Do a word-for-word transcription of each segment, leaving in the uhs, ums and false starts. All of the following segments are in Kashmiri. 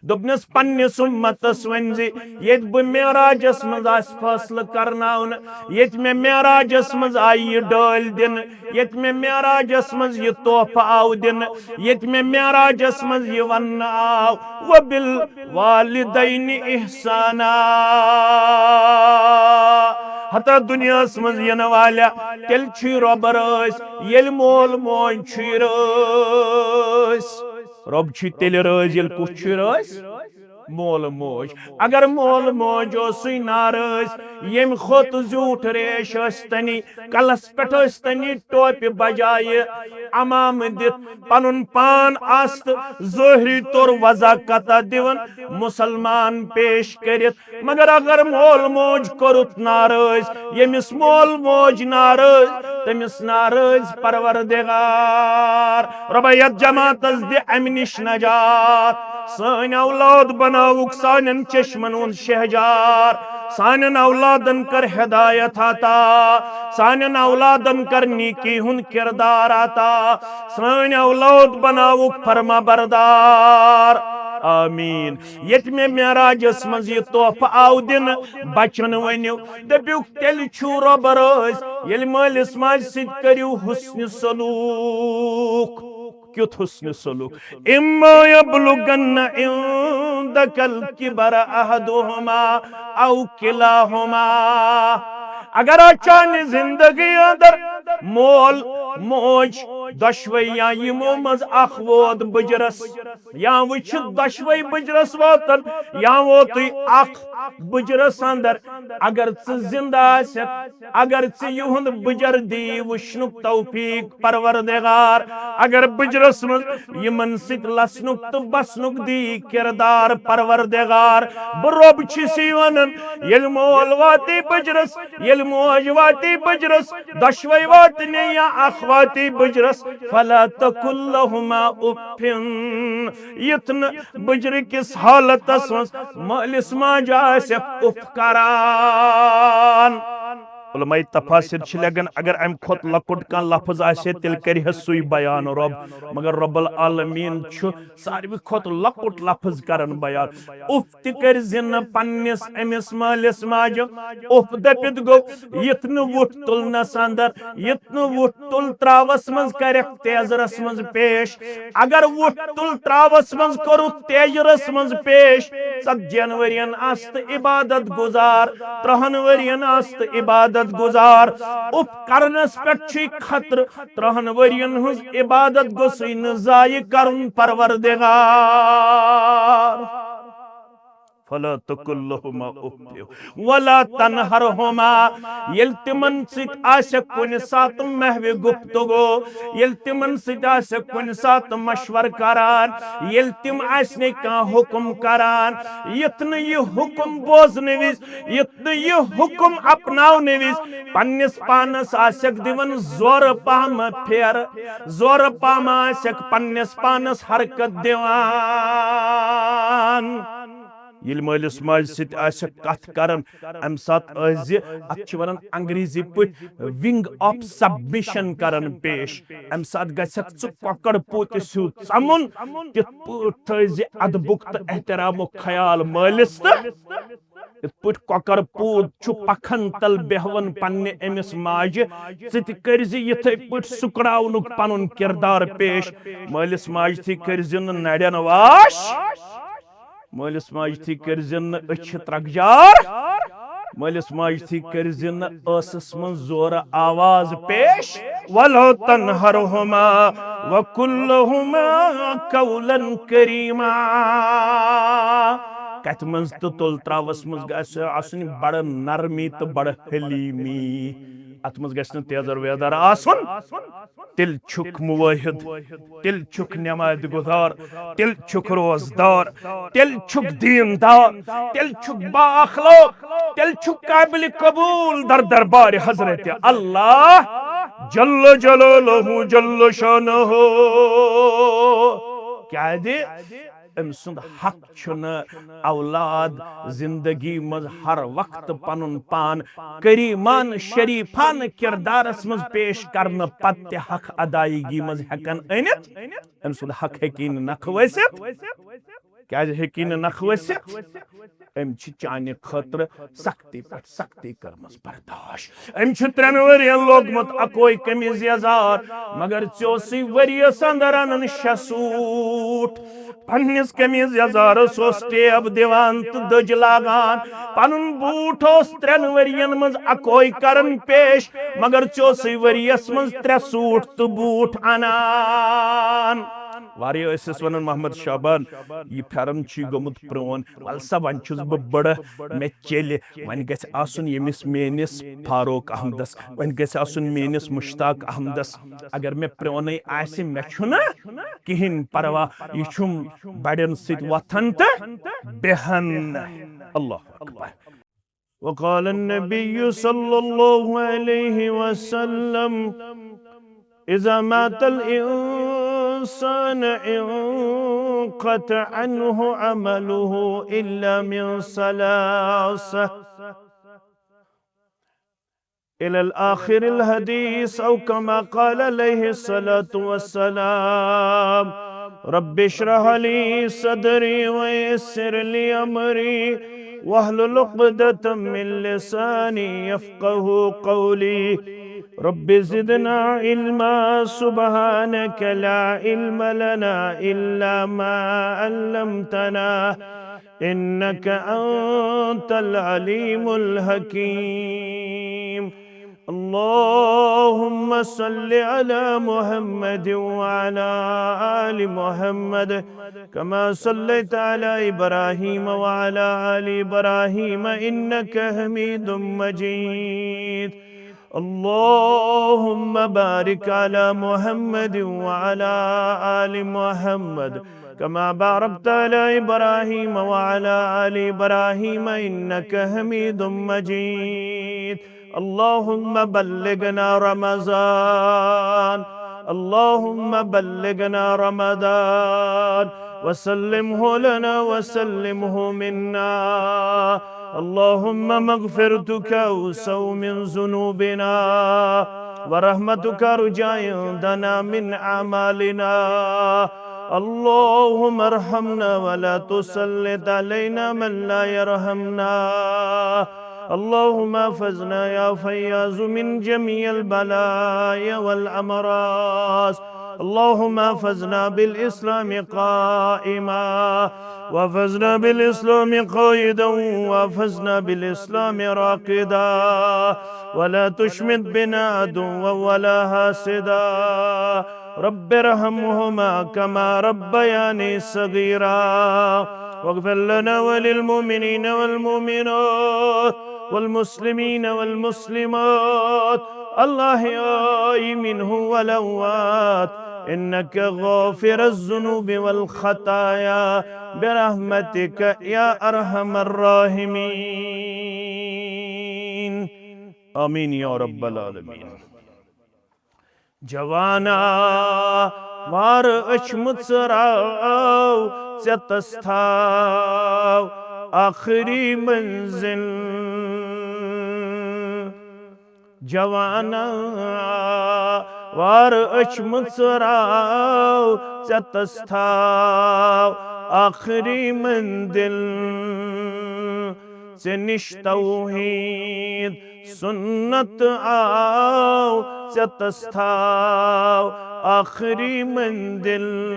دوٚپنَس، پننِس اُمتَس ؤنۍ زِ ییٚتہِ بہٕ معراجَس منٛز آسہِ فٲصلہٕ کرناونہٕ، ییٚتہِ مےٚ معراجَس منٛز آیہِ یہِ ڈٲلۍ دِنہٕ، ییٚتہِ مےٚ معراجَس منٛز یہِ تحفہٕ آو دِنہٕ، ییٚتہِ مےٚ معراجَس منٛز یہِ وَننہٕ آو، وَبِالْوَالِدَيْنِ اِحْسَانًا۔ ہتا دُنیاہَس منٛز یِنہٕ والٮ۪و، تیٚلہِ چھُے رۄب رٲضۍ، ییٚلہِ مول موج چھُے رٲضۍ۔ رۄب چھُے تیٚلہِ رٲضۍ، ییٚلہِ کُس چھُے رٲضۍ؟ مول موج۔ اگر مول موج اوسُے ناراض، ییٚمہِ کھۄتہٕ زیوٗٹھ ریش ٲسۍ تنی، کلس پٮ۪ٹھ ٲسۍ تنی ٹوپہِ بجایہِ عمامہٕ دِتھ، پنُن پان آستہٕ ظٲہری طور وضع قطع دِوان، مسلمان پیش کٔرِتھ، مگر اگر مول موج کوٚرُتھ ناراض، ییٚمِس مول موج ناراض، تٔمِس ناراض پروردگار۔ رۄبا، یتھ جماعتس دِ امہِ نِش نجات۔ سٲنۍ اولاد بناوُکھ سانٮ۪ن چشمن ہُنٛد شہجار۔ سانٮ۪ن اولادن کر ہدایت عطا۔ سانٮ۪ن اولادن کر نیکی ہُنٛد کردار عطا۔ سٲنۍ اولاد بناوُکھ فرما بردار۔ آمین۔ ییٚتہِ مےٚ معراجس منٛز یہِ تحفہٕ آو دِنہٕ، بچن ؤنِو، دٔپِو، تیٚلہِ چھُو رۄب رٲضۍ، ییٚلہِ مٲلِس ماجہِ سۭتۍ کٔرِو حُسنِ سلوٗک۔ کیُتھ حُسنِ سلوٗک؟ اما یبلغن عندک الکبر احدہما او کلاہما۔ اگر چانہِ زندگی اندر مول، موج، دۄشوے یا یِمو منٛز اکھ ووت بٕجرس، یا وٕچھِتھ دۄشوے بٕجرس واتن، یا ووتُے اکھ بٕجرس اندر، اگر ژٕ زندٕ آسکھ، اگر ژٕ یِہُنٛد بٕجر دی وٕچھنُک توفیق پروردگار، اگر بٕجرس منٛز یِمن سۭتۍ لسنُک تہٕ بسنُک دی کردار پروردگار، بہٕ رۄب چھُسی ونان، ییٚلہِ مول واتی بٕجرس، ییٚلہِ موج واتی بٕجرس، دۄشوے واتنہِ یا اکھ واتی بٕجرس، فلا تقل لهما اف۔ یُتھ نہٕ بٕجرِ کِس حالتس منٛز مٲلِس ماجہِ آسٮ۪کھ اُف کران۔ علماء تفاسیر چھِ لیکھان، اگر امہِ کھۄتہٕ لۄکُٹ کانٛہہ لفظ آسہِ ہے، تیٚلہِ کرِ ہے سُے بیان رۄب، مگر رب العالمین چھُ ساروی کھۄتہٕ لۄکُٹ لفظ کران بیان۔ اُف تہِ کٔرۍ زِ نہٕ پننِس أمِس مٲلِس ماجہِ۔ اُف دٔپِتھ گوٚو، یُتھ نہٕ وُٹھ تُلنس اندر، یُتھ نہٕ وُٹھ تُل تراوس منٛز کرکھ تیزرس منٛز پیش۔ اگر وُٹھ تُل تراوس منٛز کوٚرُتھ تیزرس منٛز پیش، ژتجی ہن ؤرین آس تہٕ عبادت گزار، ترٛہن ؤرین آس تہٕ عبادت گزار۔ اُف کرنس پٮ۪ٹھ چھُے خطرٕ، ترٛہن ؤرین ہٕنٛز عبادت گوٚژھُے نہٕ ضایع کرُن پروردگار۔ فلا تقل لهما اف ولا تنهرهما۔ ییٚلہِ تِمن سۭتۍ آسہِ کُنہِ ساتہٕ محوِ گفتگو، ییٚلہِ تِمن سۭتۍ آسہِ کُنہِ ساتہٕ مشورٕ کران، ییٚلہِ تِم آسہِ نہٕ کانٛہہ حُکم کران، یُتھ نہٕ یہِ حُکم بوزنہٕ وِزِ، یُتھ نہٕ یہِ حُکم اپناونہٕ وِزِ پننِس پانس آسٮ۪کھ دِوان زورٕ پہم پھیرٕ، زورٕ پہم آسٮ۪کھ پننِس پانس حرکت دِوان۔ ییٚلہِ مٲلِس ماجہِ سۭتۍ آسٮ۪کھ کتھ کران، امہِ ساتہٕ ٲسۍ زِ، اتھ چھِ ونان انگریزی پٲٹھۍ wing of submission کران پیش۔ امہِ ساتہٕ گژھکھ ژٕ کۄکر پوٗتِس ہیوٗ ژمُن، تِتھ پٲٹھۍ تھٲے زِ ادبُک تہٕ احترامُک خیال مٲلِس تہٕ یِتھ پٲٹھۍ کۄکر پوٗت چھُ پکھن تل بیہوان پننہِ أمِس ماجہِ، ژٕ تہِ کٔرۍ زِ یِتھے پٲٹھۍ سُکراونُک پنُن کردار پیش۔ مٲلِس ماجہِ تھی کٔرۍ زِ نہٕ نرٮ۪ن واش، مٲلِس ماجہِ تھی کٔرۍ زِ نہٕ أچھِ ترکجار، مٲلِس ماجہِ تھی کٔرۍ زِ نہٕ ٲسس منٛز زورٕ آواز پیش۔ ولا تنهرهما وقل لهما قولا كريما۔ کتھِ منٛز تہٕ تُل تراوس منٛز گژھِ آسٕنۍ بڑٕ نرمی تہٕ بڑٕ حلیمی۔ اتھ منٛز گژھِ نہٕ تیزر ویزر آسُن۔ تیٚلہِ چھُکھ موحد، تیٚلہِ چھُکھ نماز گزار، تیٚلہِ چھُکھ روزدار، تیٚلہِ چھُکھ دیندار، تیٚلہِ چھُکھ با اخلاق، تیٚلہِ چھُکھ قابل قبول در دربار حضرت اللہ جل جلالہ جل شانہ۔ کیازِ أمۍ سُنٛد حق چھُنہٕ اولاد زندگی منٛز ہر وقت پنُن پان کریمان شریفان کردارس منٛز پیش کرنہٕ پتہٕ تہِ حق ادائیگی منٛز ہٮ۪کان أنِتھ۔ أمۍ سُنٛد حق ہیٚکہِ نہٕ نکھٕ ؤسِتھ۔ کیازِ ہیٚکی نہٕ نکھٕ ؤسِتھ؟ أمۍ چھِ چانہِ خٲطرٕ سختی پٮ۪ٹھ سختی کٔرمٕژ برداش۔ أمۍ چھُ ترٛٮ۪ن ؤرین لوگمُت اکوے قمیٖض یزار، مگر ژےٚ اوسُے ؤریَس اندر انان شےٚ سوٗٹ۔ پننِس قمیٖض یزارس اوس ٹیب دِوان تہٕ دٔج لاگان۔ پنُن بوٗٹھ اوس ترٛٮ۪ن ؤرین منٛز اکوے کران پیش، مگر ژےٚ اوسُے ؤریَس منٛز ترٛےٚ سوٗٹ تہٕ بوٗٹھ انان۔ واریاہ ٲسِس ونان، "محمد شعبان، یہِ پھٮ۪رن چھُے گوٚمُت پرٛون، ول سا وۄنۍ چھُس بہٕ بٕڑٕ، مےٚ چیٚلہِ، وۄنۍ گژھِ آسُن ییٚمِس میٲنِس فاروق احمدس، وۄنۍ گژھِ آسُن میٲنِس مشتاق احمدس۔ اگر مےٚ پرٛونُے آسہِ، مےٚ چھُنہٕ کِہیٖنۍ پروا، یہِ چھُم بڑٮ۪ن سۭتۍ وۄتھان تہٕ بیٚہان۔" اللہ اکبر۔ وقال النبي صلى الله عليه وسلم: إذا مات الإنسان انقطع عنه عمله إلا من ثلاثة، إلى الآخر الحديث، أو كما قال عليه الصلاة والسلام. رب اشرح لي صدري ويسر لي أمري واحلل عقدة من لساني يفقه قولي. رب زدنا علما، سبحانك لا علم لنا إلا ما علمتنا، إنك أنت العليم الحكيم. اللهم صل على محمد وعلى آل محمد، كما صليت على إبراهيم وعلى آل إبراهيم، إنك حميد مجيد. اللهم بارك على محمد وعلى آل محمد، كما باركت على إبراهيم وعلى آل إبراهيم، إنك حميد مجيد. اللهم بلغنا رمضان، اللهم بلغنا رمضان، وسلمه لنا وسلمه منا. اللهم مغفرتك أوسع من ذنوبنا، ورحمتك أرجى عندنا من أعمالنا. اللهم ارحمنا ولا تسلط علينا من لا يرحمنا. اللهم احفظنا يا فياض من جميع البلايا والأمراض. اللهم احفظنا بالإسلام قائما، واحفظنا بالإسلام قائدا، واحفظنا بالإسلام راقدا، ولا تشمت بنا عدوا ولا حاسدا. رب ارحمهما كما ربياني صغيرا. واغفر لنا وللمؤمنين والمؤمنات والمسلمين والمسلمات الأحياء منهم والأموات، إنك غافر الذنوب والخطايا برحمتك يا أرحم الراحمين. آمين يا رب العالمين. جوانا، وار أچھ مُژراو، ژےٚ تس تھاو آخری منزل۔ جوانا، وار أچھ مُژراو، ژےٚ تس تھاو آخری منزل۔ ژےٚ نِش توحید سنت آو، ژےٚ تس تھاو آخری منزل۔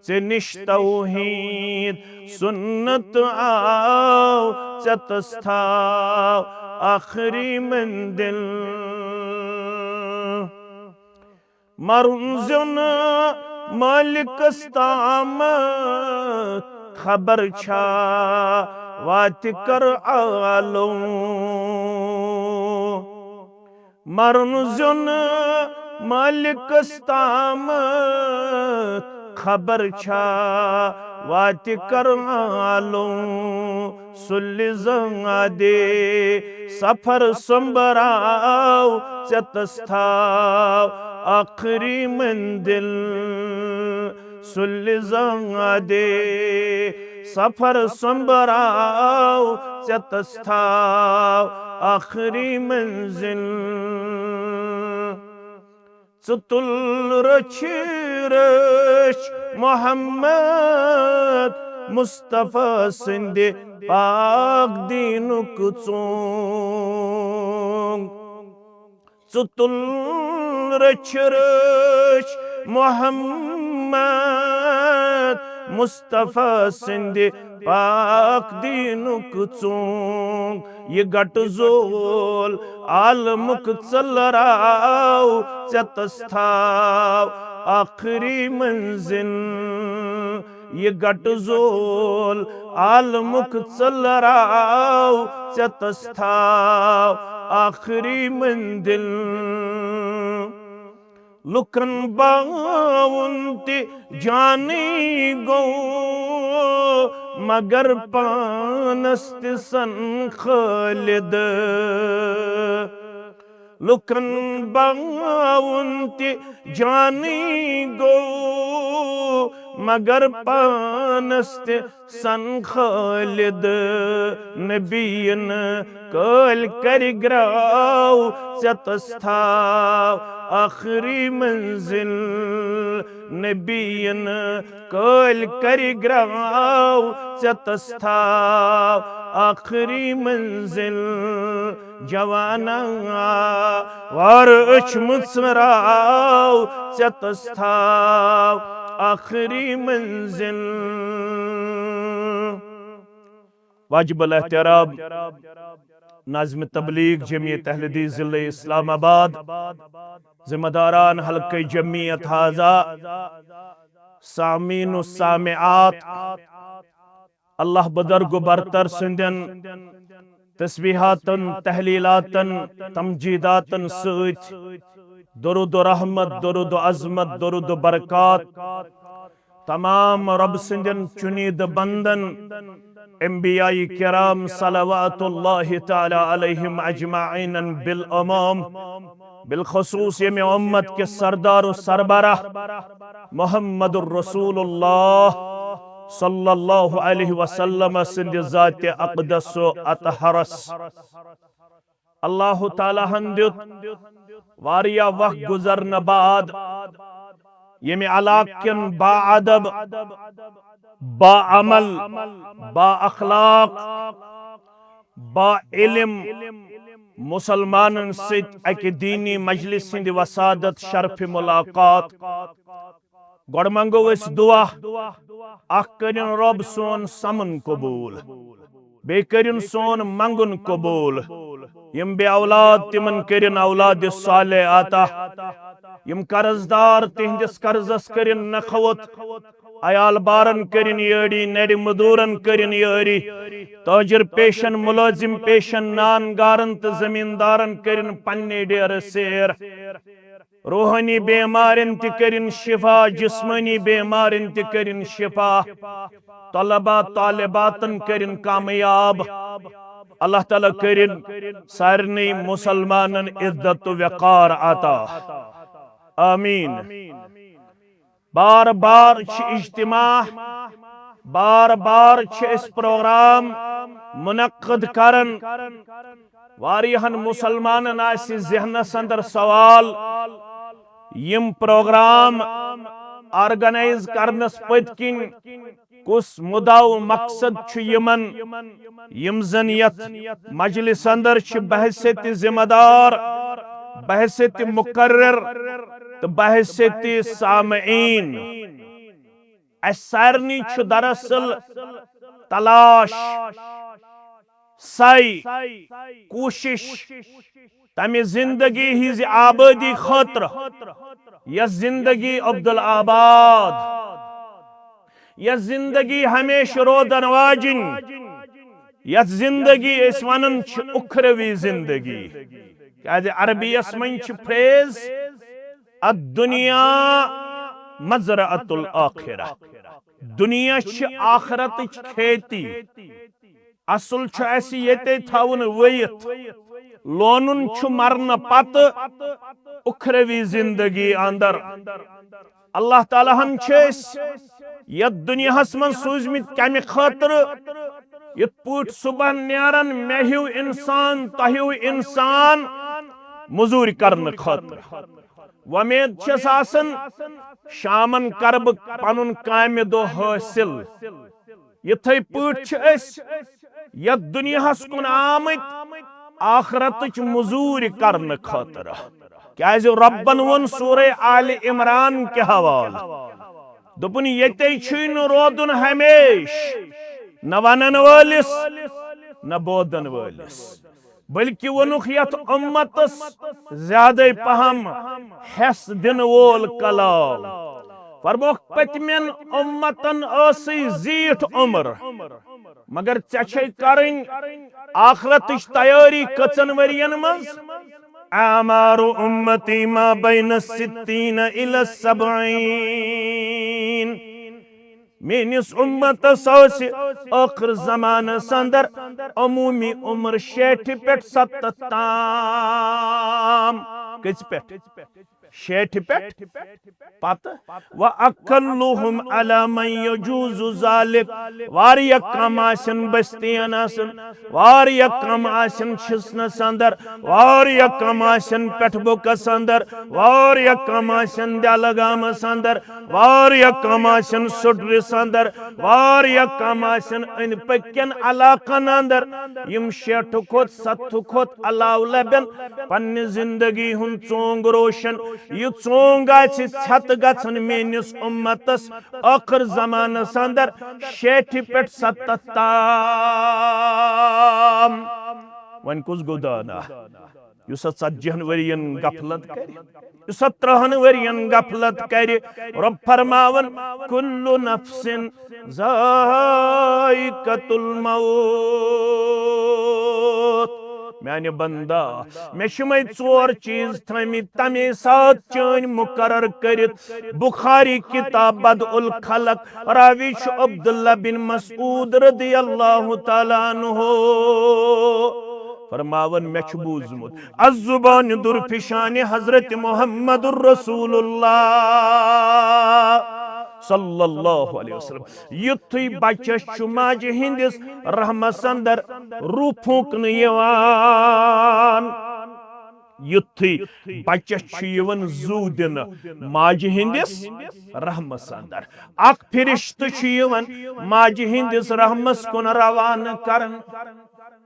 ژےٚ نِش توحید سنت آو، ژےٚ تس تھاو آخری منزل۔ مرُن زیُن مالکس تام، خبر چھا واتہِ کر عالم۔ مرُن زیُن مالکس تام، خبر چھا واتہِ کر عالم۔ سُلہِ زنٛگہ دے سفر سۄمبراو، ژےٚ تس تھاو آخری منزل۔ سُلہِ زنٛگہ دے سفر سۄمبراو، ژےٚ تس تھاو آخری منزل۔ ژٕ تُل رٔچھِ رٔچھ محمد مصطفیٰ سٕنٛدِ پاک دیٖنُک ژوٚنٛگ۔ ژٕ تُل رٔچھ رٔچھ محمد مصطفیٰ سٕنٛدِ پاک دیٖنُک ژوٚنٛگ۔ یہِ گٹہٕ زول عالمُک ژٔلراو، ژٮ۪تس تھاو ٲخری منزل۔ یہِ گٹہٕ زول عالمُک ژٔلراو، ژٮ۪تس تھاو ٲخری منزل۔ لُکن باوُن تہِ جانٕے گوٚو، مگر پانس تہِ سن خٲلد۔ لُکن باوُن تہِ جانٕے گوٚو، مگر پانس تہِ سن خٲلد۔ نبیَن کٲلۍ کرِ گراو، ژٮ۪تس تھاو ٲخری منزل۔ نبیَن کٲلۍ کرِ گراو، ژٮ۪تس تھاو ٲخری منزل۔ جوانا، وار أچھ مٕژراو، ژٮ۪تس تھاو ٲخری منزل۔ واجب الاحترام ناظم تبلیغ جمعیت اہل حدیث ضلع اسلام آباد، ذمہ داران حلقہ جمعیت ہذا، سامعین و سامعات، اللہ بزرگ و برتر سٕنٛدٮ۪ن تسبیحاتن، تحلیلاتن، تمجیداتن سۭتۍ درود و رحمت، درود و عظمت، درود و برکات تمام رب سٕنٛدٮ۪ن چُنیدٕ بندن، انبیاء کرام صلوات اللہ تعالی علیہم اجمعین بالعموم، بالخصوص ییٚمہِ امت کہِ سردار و سربراہ محمد رسول اللہ صلی اللہ علیہ وسلم سٕنٛدِ ذاتِ اقدس و اطہرس۔ اللہ تعالیٰ ہن دیُت واریاہ وقت گزرنہٕ بعد ییٚمہِ علاقہٕ کٮ۪ن با ادب، با عمل، با اخلاق، با علم مسلمانن سۭتۍ اکہِ دینی مجلس ہٕنٛدِ وسادت شرف ملاقات۔ گۄڈٕ منگو أسۍ دعا، اکھ کٔرِن رۄب سون سمن قبول، بیٚیہِ کٔرِن سون منگُن قبول۔ یِم بے اولاد، تِمن کٔرِن اولاد صالح عطا۔ یِم قرض دار، تِہنٛدِس قرضس کٔرِن نکھوت۔ عیال بارن کٔرِن یٲری، نرِ مزدورن کٔرِن یٲری، تاجر پیشن، ملازم پیشن، نان گارن تہٕ زمیندارن کٔرِن پننہِ ڈیرٕ سیر۔ روحٲنی بیمارن تہِ کٔرِن شفا، جسمٲنی بیمارن تہِ کٔرِن شفا، طلبا طالباتن کٔرِن کامیاب۔ اللہ تعالیٰ کٔرِن سارنٕے مسلمانن عزت و وقار عطا۔ آمین۔ بار بار چھِ اجتماع، بار بار چھِ أسۍ پروگرام منعقد کران۔ واریاہن مسلمانن آسہِ ذہنس اندر سوال، یِم پروگرام آرگنائز کرنس پٔتۍ کِنۍ کُس مُدعا و مقصد چھُ یِمن، یِم زن یتھ مجلس اندر چھِ بحیثیت ذمہ دار، بحیثیت مقرر تہٕ بحیثیت سامعین۔ اسہِ سارنٕے چھُ دراصل تلاش، سعی، کوٗشش تمہِ زندگی ہٕنٛزِ آبٲدی خٲطرٕ، یۄس زندگی عبدالآباد، یۄس زندگی ہمیشہٕ روزن واجِنۍ، یتھ زندگی أسۍ ونان چھِ اخروی زندگی۔ کیازِ عربی یس منٛز چھِ فریز، الدنیا مزرعۃ الآخرہ، دنیا چھِ آخرتٕچ کھیتی۔ اصل چھُ اسہِ ییٚتے تھاوُن ؤیِتھ۔ لونُن چھُ مرنہٕ پتہٕ اُخروی زندگی اندر۔ اللہ تعالیٰ ہن چھِ أسۍ یتھ دُنیاہس منٛز سوٗزمٕتۍ کمہِ خٲطرٕ؟ یِتھ پٲٹھۍ صبحن نیران مےٚ ہیوٗ انسان، تۄہہِ ہیوٗ انسان مٔزوٗرۍ کرنہٕ خٲطرٕ۔ وۄمید چھس آسان شامن کرٕ بہٕ پنُن کامہِ دۄہ حٲصِل۔ یِتھے پٲٹھۍ چھِ أسۍ یتھ دُنیاہس کُن آمٕتۍ آخرتٕچ مٔزوٗرۍ کرنہٕ خٲطرٕ، کیازِ رۄبن ووٚن سورہ آلِ عمران کہِ حوالہٕ، دوٚپُن، ییٚتے چھُے نہٕ روزُن ہمیشہِ، نہ ونن وٲلِس، نہ بوزن وٲلِس، بلکہ ووٚنُکھ یتھ اُمتس زیادے پہم حصہٕ دِنہٕ وول کلام۔ فرموکھ، پٔتمٮ۪ن اُمتن ٲسٕے زیٖٹھ عمر، مگر ژےٚ چھے کرٕنۍ آخرتٕچ تیٲری کٔژن ؤرین منٛز؟ اعمار امتی ما بین الستین الی السبعین۔ میٲنِس اُمتس آسہِ ٲخر زمانس اندر عمومی عمر شیٹھِ پٮ۪ٹھ ستتھ تام۔ کٔژِ پٮ۪ٹھ؟ شیٹھِ پٮ۪ٹھ۔ پتہٕ، واقلهم علی من یجوز ذلک، واریاہ کم آسن بستین آسن، واریاہ کم آسن شِسنس اندر، واریاہ کم آسن پٮ۪ٹھ بُکس اندر، واریاہ کم آسن دہلگامس اندر، واریاہ کم آسن سُٹرِس اندر، واریاہ کم آسن أنٛدۍ پٔکۍ کٮ۪ن علاقن اندر۔ یِم شیٹھٕ کھۄتہٕ ستتھٕ کھۄتہٕ علاوٕ لبن پننہِ زندگی ہُنٛد ژونگ روشن۔ یہِ ژونگ آسہِ ژھٮ۪تہٕ گژھان میٲنِس اُمتس ٲخر زمانس اندر شیٹھِ پٮ۪ٹھ ستتھ تام۔ وۄنۍ کُس گوٚو دانا؟ یُس ژتجی ہن ؤرین غفلت کرِ، یُس ترٕہن ؤرین غفلت کرِ، رۄب فرماوان، کل نفس ذائقۃ الموت۔ میانہِ بندہ، مےٚ چھِ یِمے ژور چیٖز تھٲمٕتۍ تمے ساتہٕ چٲنۍ مقرر کٔرِتھ۔ بخاری کتاب بدء الخلق، راوی چھُ عبداللہ بن مسعود رضی اللہ تعالیٰ عنہ۔ فرماوان، مےٚ چھُ بوٗزمُت، الزبان درفشان حضرت محمد رسول اللہ صلی اللہ علیہ وسلم۔ یُتھُے بچس چھُ ماجہِ ہٕنٛدِس رحمس اندر روح پھونکنہٕ یِوان، یُتھُے بچس چھُ یِوان زُو دِنہٕ ماجہِ ہٕنٛدِس رحمس اندر، اکھ فرشتہٕ چھُ یِوان ماجہِ ہٕنٛدِس رحمس کُن روانہٕ کرنہٕ۔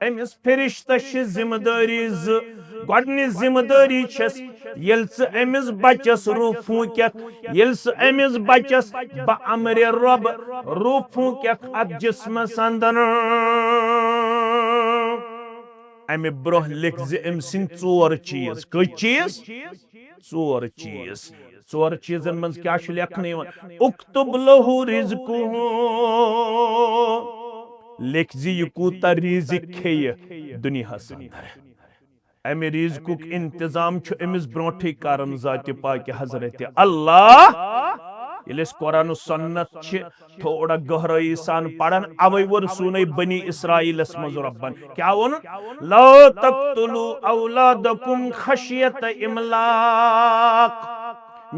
أمِس فرشتس چھِ ذمہٕ دٲری زٕ۔ گۄڈٕنِچ ذمہٕ دٲری چھس، ییٚلہِ ژٕ أمِس بچس روح پھوٗککھ، ییٚلہِ ژٕ أمِس بچس بہ امرِ رۄب روح پھوٗککھ اتھ جسمس اندر، امہِ برونٛہہ لیکھ زِ أمۍ سٕنٛدۍ ژور چیٖز۔ کٔژ چیٖز؟ ژور چیٖز۔ ژور چیٖزن منٛز کیٛاہ چھُ لیکھنہٕ یِوان؟ اکتب لہ رزقہ، لیکھ زِ یہِ کوٗتاہ رزق کھیٚیہِ دُنیاہس اندر۔ امہِ رزقُک انتظام چھُ أمِس برونٛٹھٕے کران ذاتِ پاکہِ حضرت اللہ۔ ییٚلہِ أسۍ قرآن و سنت چھِ تھوڑا گہرٲیی سان پران، اوے ووٚن سونے بنی اسرائیلس منٛز رۄبن کیٛاہ ووٚن؟ لا تقتلوا اولادکم خشیت املاق۔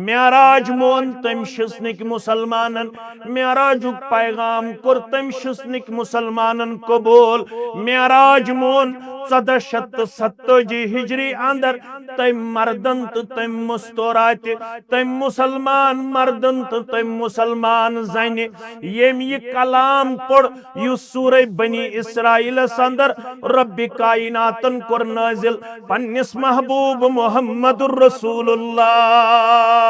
معراج مون تٔمۍ شِسنٕکۍ مُسلمانن، معراجُک پیغام کوٚر تٔمۍ شِسنٕکۍ مُسلمانن قبول۔ معراج مون ژۄدہ شیٚتھ تہٕ ستٲجی ہجری اندر تٔمۍ مردن تہٕ تٔمۍ مستوراتہِ، تٔمۍ مُسلمان مردن تہٕ تٔمۍ مُسلمان زنہِ، ییٚمۍ یہِ کلام پوٚر، یُس سورہ بنی اسرائیلس اندر رب کائناتن کوٚر نازل پننِس محبوب محمد رسول اللہ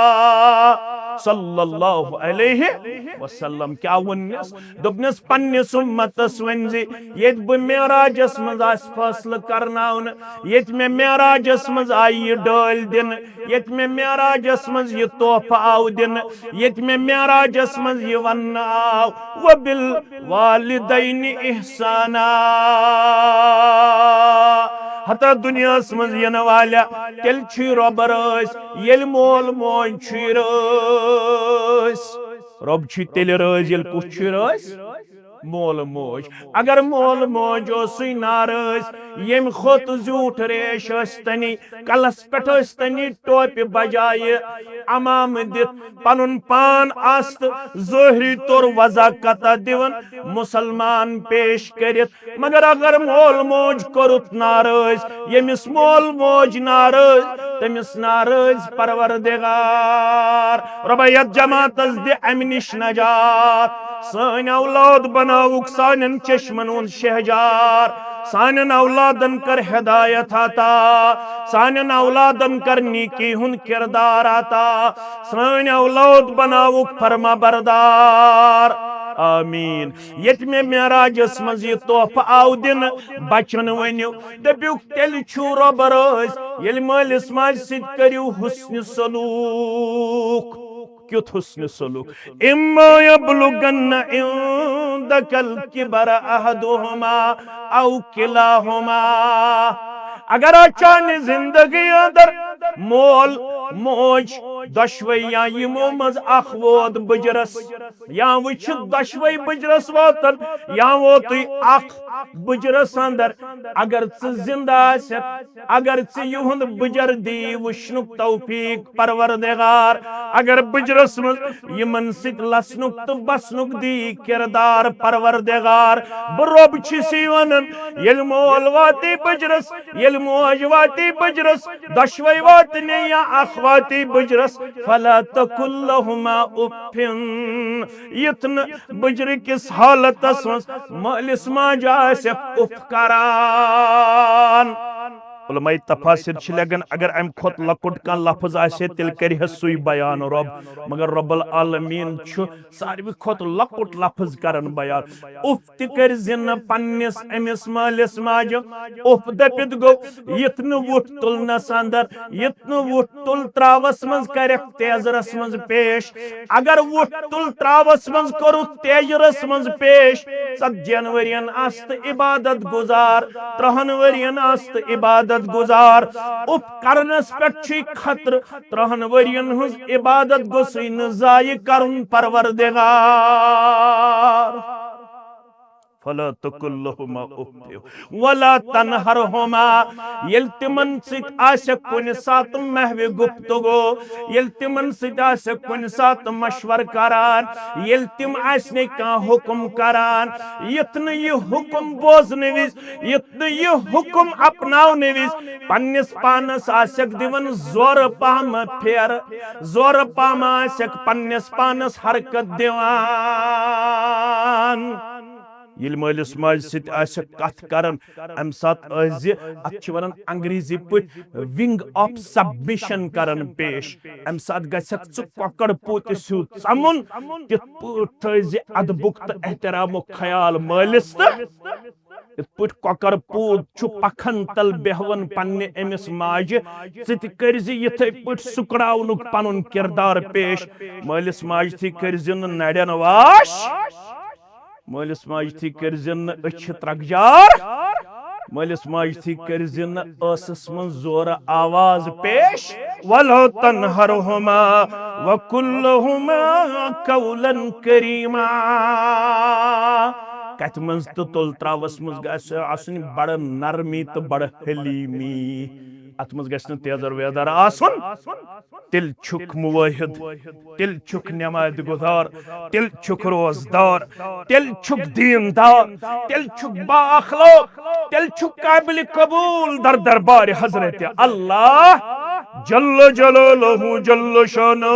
صلی اللہ علیہ وسلم۔ کیٛاہ ووٚننس؟ دوٚپنس، پننِس امتس ؤنۍ زِ ییٚتہِ بہٕ معراجس منٛز آسہِ فٲصلہٕ کرناونہٕ، ییٚتہِ مےٚ معراجس منٛز آیہِ یہِ ڈٲلۍ دِنہٕ، ییٚتہِ مےٚ معراجس منٛز یہِ تحفہٕ آو دِنہٕ، ییٚتہِ مےٚ معراجس منٛز یہِ وننہٕ آو، وبالوالدین احسانا۔ ہتا دُنیاہس منٛز ینہٕ والیا، تیٚلہِ چھُے رۄب رٲضۍ، ییٚلہِ مول موج چھُے رٲضۍ۔ رۄب چھُے تیٚلہِ رٲضۍ، ییٚلہِ کُس چھُے رٲضۍ؟ مول موج۔ اگر مول موج اوسُے ناراض، ییٚمہِ کھۄتہٕ زیوٗٹھ ریش ٲسۍ تنی، کلس پٮ۪ٹھ ٲسۍ تنی ٹوپہِ بجایہِ عمامہٕ دِتھ پنُن پان آستہٕ ظٲہری طور وضع قطع دِوان، مسلمان پیش کٔرِتھ۔ مگر اگر مول موج کوٚرُتھ ناراض، ییٚمِس مول موج ناراض، تٔمِس ناراض پروردگار۔ رۄبا، یتھ جماعتس دِ امہِ نِش نجات۔ سٲنۍ اولاد بناوُکھ سانٮ۪ن چشمن ہُنٛد شہجار۔ سانٮ۪ن اولادن کر ہدایت عطا۔ سانٮ۪ن اولادن کر نیکی ہُنٛد کردار عطا۔ سٲنۍ اولاد بناوُکھ فرما بردار۔ آمین۔ ییٚتہِ مےٚ معراجس منٛز یہِ تحفہٕ آو دِنہٕ، بچن ؤنِو، دٔپِو، تیٚلہِ چھُو رۄبہٕ رٲضۍ، ییٚلہِ مٲلِس ماجہِ سۭتۍ کٔرِو حسنِ سلوٗک۔ کیُتھ حسنِ سلوٗک؟ اما یبلغن عندک الکبر احدہما او کلاہما۔ اگر چانہِ زندگی اندر مول موج دۄشوے یا یِمو منٛز اکھ ووت بُجرس، یا وۄنۍ چھِ دۄشوے بُجرس واتان، یا ووتُے اکھ بُجرس اندر، اگر ژٕ زندٕ آسکھ، اگر ژٕ یِہُنٛد بُجر دی وٕچھنُک توفیق پروردگار، اگر بُجرس منٛز یِمن سۭتۍ لسنُک تہٕ بسنُک دی کردار پروردگار، بہٕ رۄب چھُس یی ونان، ییٚلہِ مول واتی بُجرس، ییٚلہِ موج واتی بُجرس، دۄشوے واتنہِ یا اکھ واتی بُجرس، فلا تقل لہما اف۔ یُتھ نہٕ بُجرٕ کِس حالتس منٛز مٲلِس ماجہِ آسٮ۪کھ اُف کران۔ علماء تفاسیر چھِ لیکھان، اگر امہِ کھۄتہٕ لۄکُٹ کانٛہہ لفظ آسہِ ہے، تیٚلہِ کرِ ہے سُے بیان رۄب۔ مگر رب العالمین چھُ ساروی کھۄتہٕ لۄکُٹ لفظ کران بیان۔ اُف تہِ کٔرۍ زِ نہٕ پننِس أمِس مٲلِس ماجہِ۔ اُف دٔپِتھ گوٚو، یُتھ نہٕ وُٹھ تُلنس اندر، یُتھ نہٕ وُٹھ تُل تراوس منٛز کرکھ تیزرس منٛز پیش۔ اگر وُٹھ تُل تراوس منٛز کوٚرُتھ تیزرس منٛز پیش، ژتجی ہن ؤرین آس تہٕ عبادت گزار، ترٛہن ؤرین آس تہٕ عبادت گزار۔ اُف کرنس پٮ۪ٹھ چھُے خطرٕ، ترٛہن ؤرین ہٕنٛز عبادت گوٚژھُے نہٕ ضایع کرُن پروردگار۔ فلا تقل لهما اف ولا تنهرهما۔ ییٚلہِ تِمن سۭتۍ آسہِ کُنہِ ساتہٕ محوِ گفتگو، ییٚلہِ تِمن سۭتۍ آسہِ کُنہِ ساتہٕ مشورٕ کران، ییٚلہِ تِم آسہِ نہٕ کانٛہہ حُکم کران، یُتھ نہٕ یہِ حُکم بوزنہٕ وِزِ، یُتھ نہٕ یہِ حُکم اپناونہٕ وِزِ پننِس پانس آسٮ۪کھ دِوان زورٕ پہم پھیرٕ، زورٕ پہم آسٮ۪کھ پننِس پانس حرکت دِوان۔ ییٚلہِ مٲلِس ماجہِ سۭتۍ آسٮ۪کھ کتھ کران، امہِ ساتہٕ ٲسۍ زِ، اتھ چھِ ونان انگریزی پٲٹھۍ wing of submission کران پیش۔ امہِ ساتہٕ گژھکھ ژٕ کۄکر پوٗتِس ہیوٗ ژمُن، تِتھ پٲٹھۍ تھٲوۍ زِ ادبُک تہٕ احترامُک خیال مٲلِس تہٕ یِتھ پٲٹھۍ کۄکر پوٗت چھُ پکھن تل بیہوان پننہِ أمِس ماجہِ، ژٕ تہِ کٔرۍ زِ یِتھے پٲٹھۍ سُکراونُک پنُن کردار پیش۔ مٲلِس ماجہِ تھی کٔرۍ زِ نہٕ نرٮ۪ن واش، مٲلِس ماجہِ تھی کٔرۍ زِ نہٕ أچھِ ترکجار، مٲلِس ماجہِ تھی کٔرۍ زِ نہٕ ٲسس منٛز زورٕ آواز پیش۔ ولا تنهرهما وقل لهما قولا كريما۔ کتھِ منٛز تہٕ تُل تراوس منٛز گژھِ آسٕنۍ بڑٕ نرمی تہٕ بڑٕ حلیمی۔ اتھ منٛز گژھِ نہٕ تیزر ویزر آسُن۔ تیٚلہِ چھُکھ موحد، تیٚلہِ چھُکھ نماز گزار، تیٚلہِ چھُکھ روزدار، تیٚلہِ چھُکھ دیندار، تیٚلہِ چھُکھ با اخلاق، تیٚلہِ چھُکھ قابل قبول در دربار حضرت اللہ جل جلالہ جل شانہ۔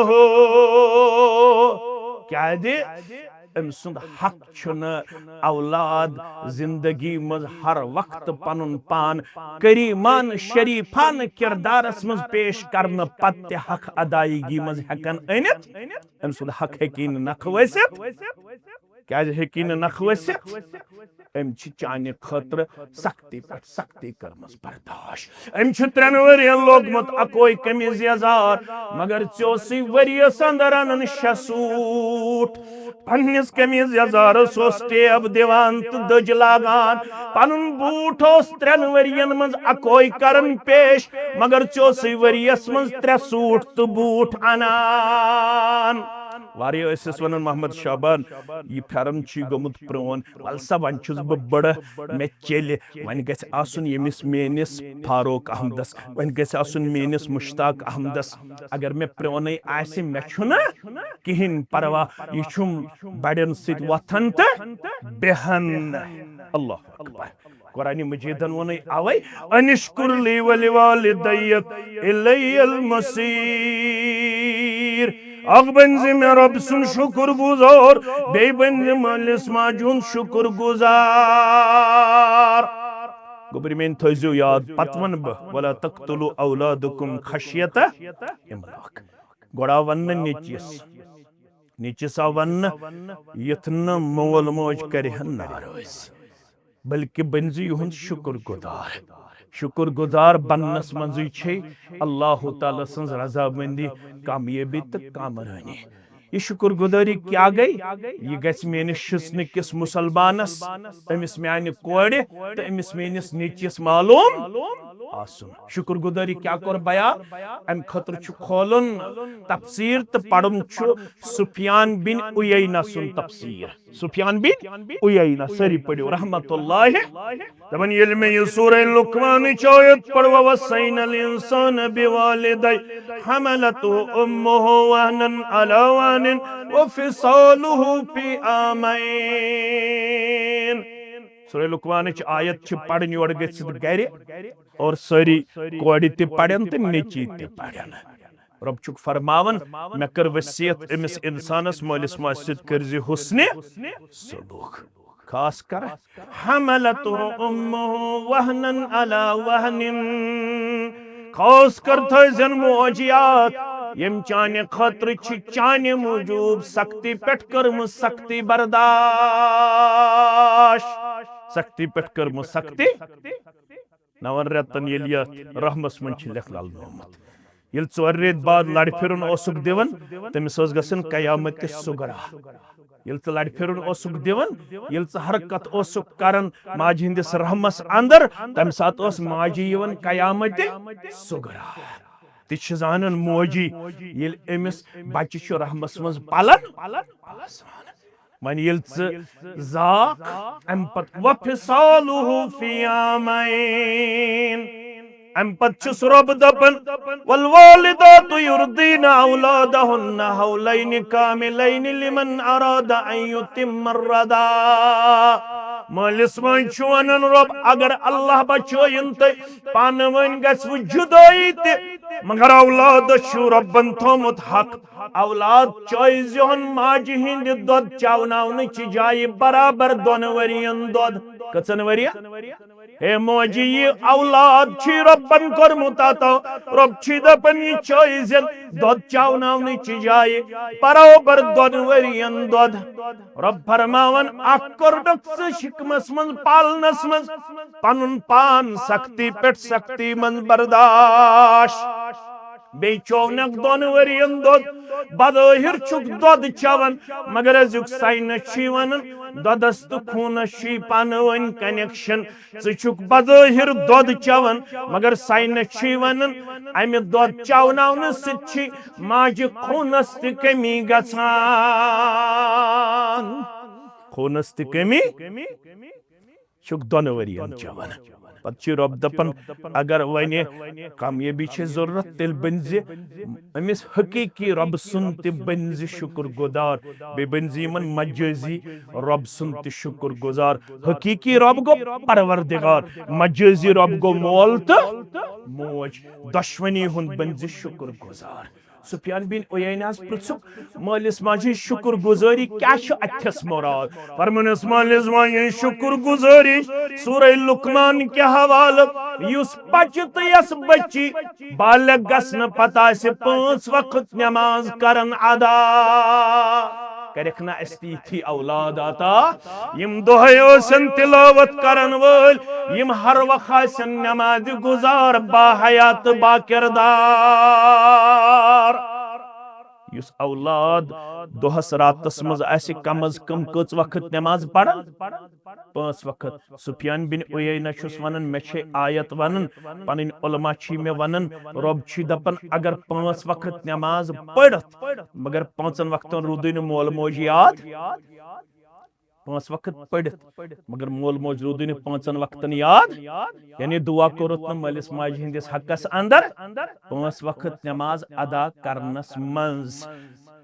کیازِ أمۍ سُنٛد حق چھُنہٕ اولاد زندگی منٛز ہر وقت پنُن پان کریمان شریفانہٕ کردارس منٛز پیش کرنہٕ پتہٕ تہِ حق ادائیگی منٛز ہٮ۪کان أنِتھ۔ أمۍ سُنٛد حق ہیٚکی نہٕ نکھٕ ؤسِتھ۔ کیازِ ہیٚکی نہٕ نکھٕ ؤسِتھ؟ أمۍ چھِ چانہِ خٲطرٕ سختی پٮ۪ٹھ سختی کٔرمٕژ برداشت۔ أمۍ چھُ ترٛٮ۪ن ؤرین لوگمُت اکوے قمیٖض یزار، مگر ژےٚ اوسُے ؤریَس اندر انان شےٚ سوٗٹ۔ پننِس قمیٖض یزارس اوس ٹیب دِوان تہٕ دٔج لاگان۔ پنُن بوٗٹھ اوس ترٛٮ۪ن ؤرین منٛز اکوے کران پیش، مگر ژےٚ اوسُے ؤریَس منٛز ترٛےٚ سوٗٹ تہٕ بوٗٹھ انان۔ واریاہ ٲسۍ أسۍ ونان، "محمد شعبان، یہِ پھٮ۪رن چھُے گوٚمُت پرٛون، ول سا، وۄنۍ چھُس بہٕ بٕڑٕ، مےٚ چیٚلہِ، وۄنۍ گژھِ آسُن ییٚمِس میٲنِس فاروق احمدس، وۄنۍ گژھِ آسُن میٲنِس مشتاق احمدس۔ اگر مےٚ پرٛونُے آسہِ، مےٚ چھُنہٕ کِہیٖنۍ پرواہ، یہِ چھُم بڑٮ۪ن سۭتۍ وۄتھان تہٕ بیٚہان۔" اللہ اکبر۔ قرآن مجیدن ووٚنُے اوے، "انشکر لی ولوالدیک الی المصیر۔" اکھ بٔنۍ زِ مےٚ رۄب سُنٛد شُکر گُزار، بیٚیہِ بٔنۍ زِ مٲلِس ماجہِ ہُنٛد شُکر گُزار۔ گوٚبرۍ میٛٲنۍ، تھٲیزیو یاد، پتہٕ وَنہٕ بہٕ، "ولا تقتلوا اولادکم خشیت املاق۔" گۄڈٕ آو وَننہٕ نیٚچوِس، نیٚچوِس آو وَننہٕ، یُتھ نہٕ مول موج کرِہن ناراض۔ بلکہ بٔنۍ زِ یِہُنٛد شُکر گُزار۔ شُکر گُزار بننس منٛزٕے چھے اللہ تعالیٰ سٕنٛز رضامندی، کامیٲبی تہٕ کامرٲنی۔ یہِ شُکر گُزٲری کیٛاہ گٔے؟ یہِ گژھِ میٲنِس شِشنہٕ کِس مُسلمانس، أمِس میانہِ کورِ تہٕ أمِس میٲنِس نیٚچوِس معلوم آسُن۔ شُکر گُزٲری کیٛاہ کوٚر بیان؟ امہِ خٲطرٕ چھُ کھولُن تفسیٖر تہٕ پرُن چھُ سفیان بن عیینہ سُنٛد تفسیٖر۔ سفیان بن عیینہ، سٲری پٔرِو، رحمت اللہ۔ دپان، ییٚلہِ مےٚ یہِ سورہ لقمانٕچ آیت پٔر، "ووصینا الانسان بوالدیہ حملتہ امہ وہنا علی وہن وفصالہ فی عامین۔" سورہ لقمانٕچ آیت چھِ پرٕنۍ یورٕ گٔژھِتھ گرِ، اور سٲری کورِ تہِ پرن تہٕ نیٚچی تہِ پرن۔ رۄب چھُکھ فرماوان، مےٚ کٔر وصیت أمِس اِنسانس، مٲلِس ماجہِ سۭتۍ کٔرزِ حُسنِ سلوک۔ خاص کر حملتہ امہ وہنا علی وہن، خاص کر تھٲیزٮ۪ن موج یاد، یِم چانہِ خٲطرٕ چھِ چانہِ موٗجوٗب سختی پٮ۪ٹھ کٔرمٕژ سختی برداشت، سختی پٮ۪ٹھ کٔرمٕژ سختی۔ نون رٮ۪تن ییٚلہِ یتھ رحمس منٛز چھِ لیکھنہٕ النومُت، ییٚلہِ ژورِ رٮ۪تۍ بعد لڑِ پھِرُن اوسُکھ دِوان، تٔمِس ٲس گژھان قیامت صغریٰ۔ ییٚلہِ ژٕ لڑِ پھِرُن اوسُکھ دِوان، ییٚلہِ ژٕ حرکت اوسُکھ کران ماجہِ ہٕنٛدِس رحمس اندر، تمہِ ساتہٕ ٲس ماجہِ یِوان قیامت صغریٰ۔ تہِ چھِ زانان موجی، ییٚلہِ أمِس بچہِ چھُ رحمس منٛز پلان آسان۔ وۄنۍ ییٚلہِ ژٕ زاکھ، امہِ پتہٕ وفصالہ فی عامین، امہِ پتہٕ چھُس رۄب دپان، والوالدات یرضین اولادہن حولین کاملین لمن اراد ان یتم الرضاع۔ مٲلِس ماجہِ چھُ ونان، رۄب، اگر اللہ بچٲیِن تہٕ پانہٕ ؤنۍ گژھِ وۄنۍ جدٲیی تہِ، مگر اولادس چھُ رۄبن تھومُت حق، اولاد چٲوِزِہون ماجہِ ہٕنٛدِ دۄد چاوناونہٕ چہِ جایہِ برابر دۄن ؤرین دۄد۔ کٔژن ؤرین؟ ہے موجی، یہِ اولاد چھُے رۄبن کوٚرمُت عطا، رۄب چھُے دپان، یہِ چٲوِزٮ۪ن دۄد چاوناونہٕ چہِ جایہِ برابر دۄن ؤرین دۄد۔ رۄب فرماوان، اکھ کوٚرنکھ ژٕ شکمس منٛز، پالنس منٛز، پنُن پان سختی پٮ۪ٹھ سختی منٛز برداشت۔ بیٚیہِ چوونکھ دۄن ؤرین دۄد، بظٲہر چھُکھ دۄد چٮ۪وان، مگر أزیُک ساینس چھُے ونان، دۄدس تہٕ خوٗنس چھُے پانہٕ ؤنۍ connection۔ ژٕ چھُکھ بظٲہر دۄد چٮ۪وان، مگر ساینس چھُے ونان، امہِ دۄد چاوناونہٕ سۭتۍ چھِ ماجہِ خوٗنس تہِ کمی گژھان۔ خوٗنس تہِ کمی۔ چھُکھ دۄن ؤرین چٮ۪وان۔ پتہٕ چھُ رۄب دپان، اگر وۄنۍ کامیٲبی چھِ ضروٗرت، تیٚلہِ بٔنۍ زِ أمِس حقیٖقی رۄب سُنٛد تہِ بٔنۍ زِ شُکُر گُزار، بیٚیہِ بٔنۍ زِ یِمن مجٲزی رۄب سُنٛد تہِ شُکُر گُزار۔ حقیٖقی رۄب گوٚو پروردگار، مجٲزی رۄب گوٚو مول تہٕ موج، دۄشوٕنی ہُنٛد بٔنۍ زِ شُکُر گُزار۔ سفیان بن عیینہ ہس پرژھُکھ، مٲلِس ماجہِ ہٕنٛز شُکُر گُزٲری کیٛاہ چھِ، اتھس مراد؟ فرمٲنس، مٲلِس ماجہِ ہٕنٛز شُکُر گُزٲری سورہ لقمان کہِ حوالہٕ، یُس بچہِ تہٕ یۄس بچی بالغ گژھنہٕ پتہٕ آسہِ پانٛژھ وقت نماز کران ادا۔ کرکھ نہ اسہِ تہِ یِتھی اولاد عطا، یِم دۄہے ٲسن تلاوت کرن وٲلۍ، یِم ہر وقت آسن نمازِ گُزار، باحیات تہٕ باکردار۔ یُس اولاد دۄہس راتس منٛز آسہِ کم از کم کٔژ وقت نماز پران؟ پانٛژھ وقت۔ سفیان بن عیینہ چھُس ونان، مےٚ چھے آیت ونان، پنٕنۍ علماء چھی مےٚ ونان، رۄب چھی دپان، اگر پانٛژھ وقت نماز پٔرِتھ مگر پانٛژن وقتن روٗدُے نہٕ مول موج یاد، پانٛژھ وقت پٔرِتھ مگر مول موج روٗدُے نہٕ پانٛژن وقتن یاد، یعنی دعا کوٚرُتھ نہٕ مٲلِس ماجہِ ہٕنٛدِس حقس اندر پانٛژھ وقت نماز ادا کرنس منٛز۔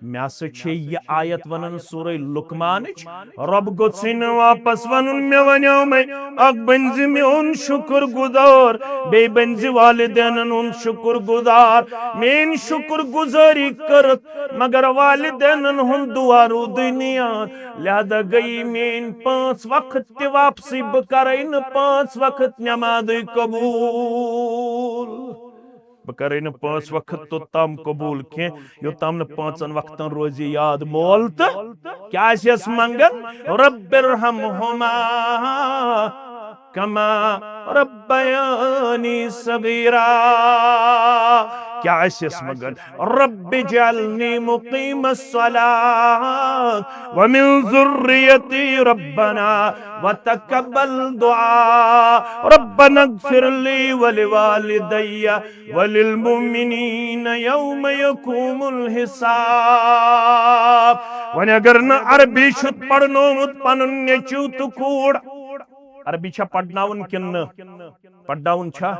مےٚ ہسا چھے یہِ آیت ونان سورہ لقمانٕچ، رۄب گوٚژھُے نہٕ واپس ونُن، مےٚ ونیومے، اکھ بٔنۍ زِ میون شُکر گُزار، بیٚیہِ بٔنۍ زِ والدینن ہُنٛد شُکر گُزار۔ میٲنۍ شُکر گُزٲری کٔرٕتھ مگر والدینن ہُنٛد دعا روٗدُے نہٕ یاد، لہذا گٔیی میٲنۍ پانٛژھ وقت تہِ واپسٕے، بہٕ کرے نہٕ پانٛژھ وقت نمازٕے قبوٗل۔ بہٕ کرے نہٕ پانٛژھ وقت توٚتام قبوٗل کینٛہہ، یوٚتام نہٕ پانٛژن وقتن روزِ یاد مول تہٕ کیٛاہ آسٮ۪س منٛگان؟ رب ارحمہما کما ربیانی صغیرا۔ کیٛاہ آسٮ۪س منٛگان؟ رب اجعلنی مقیم الصلاة ومن ذریتی ربنا وتقبل دعاء۔ ربنا اغفر لی ولوالدی وللمؤمنین یوم یقوم الحساب۔ وۄنۍ اگر نہٕ عربی چھُتھ پرنومُت پنُن نیٚچو تہٕ کوٗر، عربی چھا پرناوُن کِنہٕ نہٕ؟ پرناوُن چھا؟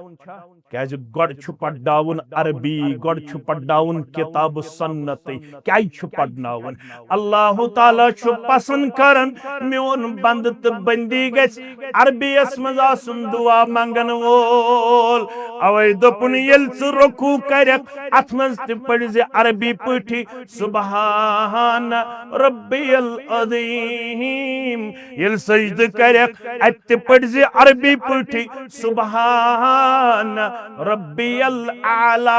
کیازِ گۄڈٕ چھُ پرناوُن عربی، گۄڈٕ چھُ پرناوُن کتاب و سنتٕے۔ کیازِ چھُ پرناوُن؟ اللہ تعالیٰ چھُ پسند کران میون بندٕ تہٕ بندی گژھِ عربیس منٛز آسُن دعا منگن وول۔ اوے دوٚپُن، ییٚلہِ ژٕ رکوع کرکھ، اتھ منٛز تہِ پٔرزِ عربی پٲٹھی، سبحان ربی العظیم۔ ییٚلہِ سجدٕ کرکھ، اتہِ تہِ پٔرزِ عربی پٲٹھی، سبحان ربی الاعلی۔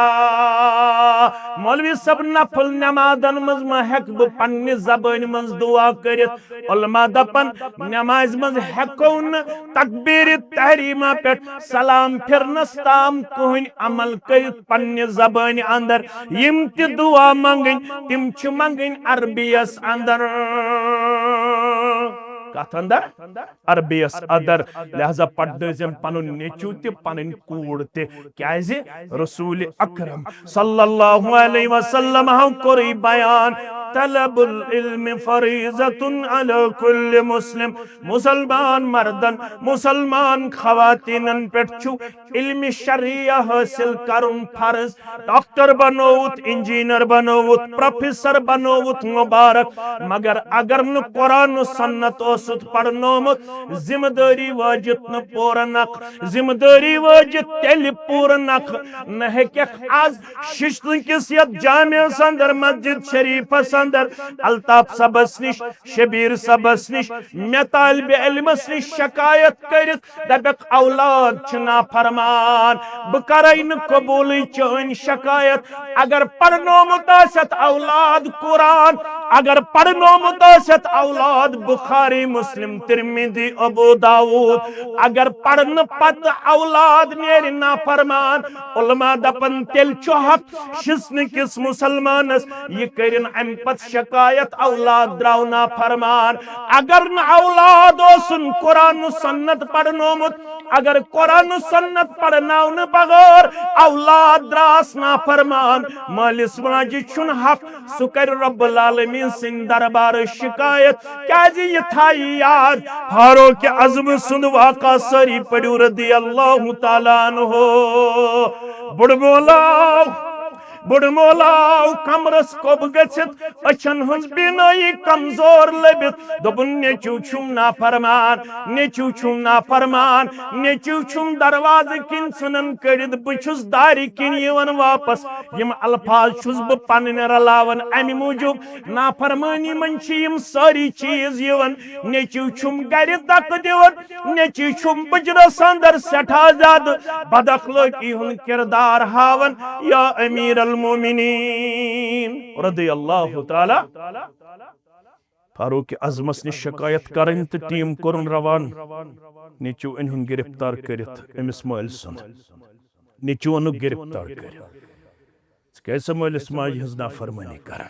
مولوی صٲب، نفل نمازن منٛز ما ہیٚکہٕ بہٕ پننہِ زبٲنۍ منٛز دعا کٔرِتھ؟ علماء دپن، نمازِ منٛز ہیٚکو نہٕ تکبیر تحریمہ پٮ۪ٹھ سلام پھرنس تام کٕہٕنۍ عمل کٔرِتھ پننہِ زبٲنۍ اندر۔ یِم تہِ دعا منگٕنۍ، تِم چھِ منگٕنۍ عربیس اندر۔ کتھ اندر؟ عربیس اندر۔ لہذا پرنٲوزٮ۪ن پنُن نیٚچو تہِ، پنٕنۍ کوٗر تہِ۔ کیازِ؟ رسول اکرم صلی اللہ علیہ وسلم ہو کوٚرُے بیان، طلب العلم فریضة علی کل مسلم۔ مسلمان مردن، مسلمان خواتینن پٮ۪ٹھ چھُ علم شرعیہ حٲصِل کرُن فرض۔ ڈاکٹر بنووُتھ، انجینئر بنووُتھ، پروفیسر بنووُتھ مبارک، مگر اگر نہٕ قرآن و سنت اوسُتھ پرنومُت، ذمہ دٲری وٲجِتھ نہٕ پوٗرٕ نکھ۔ ذمہ دٲری وٲجِتھ تیٚلہِ پوٗرٕ نکھ، نہ ہیٚککھ از ششتٕر کِس یتھ جامعس اندر، مسجد شریفس اندر، الطاف صٲبس نِش، شبیر صٲبس نِش، مےٚ طالب علمس نِش شکایت کٔرِتھ، دپکھ اولاد چھِ نافرمان، بہٕ کرے نہٕ قبوٗلٕے چٲنۍ شکایت۔ اگر پرنومُت آسٮ۪تھ اولاد قرآن، اگر پرنومُت آسٮ۪تھ اولاد بخاری، مسلم، ترمذی، ابو داؤد، اگر پرنہٕ پتہٕ اولاد نیرِ نافرمان، علماء دپن تیٚلہِ چھُ حق شِسنہٕ کِس مسلمانس، یہِ کٔرِن امہِ پتہٕ شکایت اولاد درٛاو نافرمان۔ اگر نہٕ اولاد اوسُن قرآن و سنت پرنومُت، اگر قرآن و سنت پرناونہٕ بغٲر اولاد درٛاس نافرمان، مٲلِس ماجہِ چھُنہٕ حق سُہ کرِ رب العالمین سٕنٛدِ دربارٕ شکایت۔ کیازِ؟ یہِ تھایہِ یاد، فاروق اعظم سُنٛد واقعہ سٲری پٔرِو رضی اللہ تعالیٰ عنہ۔ بُڈٕ مولا آو، بُڈٕ مولا آو کمرس کوٚب گٔژھِتھ، أچھن ہٕنٛز بینٲیی کمزور لٔبِتھ۔ دوٚپُن، نیٚچو چھُم نافرمان، نیٚچو چھُم نافرمان، نیٚچو چھُم دروازٕ کِنۍ ژھٕنان کٔڑِتھ، بہٕ چھُس دارِ کِنۍ یِوان واپس۔ یِم الفاظ چھُس بہٕ پنٕنۍ رلاوان، امہِ موٗجوٗب نافرمٲنی منٛز چھِ یِم سٲری چیٖز یِوان۔ نیٚچو چھُم گرِ دکہٕ دِوان، نیٚچو چھُم بُجرس اندر سٮ۪ٹھاہ زیادٕ بد اخلٲقی ہُنٛد کردار ہاوان۔ یا امیر المومنین رضی اللہ تعالیٰ، فاروق اعظمس نِش شکایت کرٕنۍ تہٕ ٹیم کوٚرُن روان۔ نیٚچو أنۍ ہُن گرفتار کٔرِتھ أمِس مٲلۍ سُنٛد۔ نیٚچو اوٚنُکھ گرفتار کٔرِتھ۔ ژٕ کیٛازِ چھِ مٲلِس ماجہِ ہٕنٛز نافرمٲنی کران؟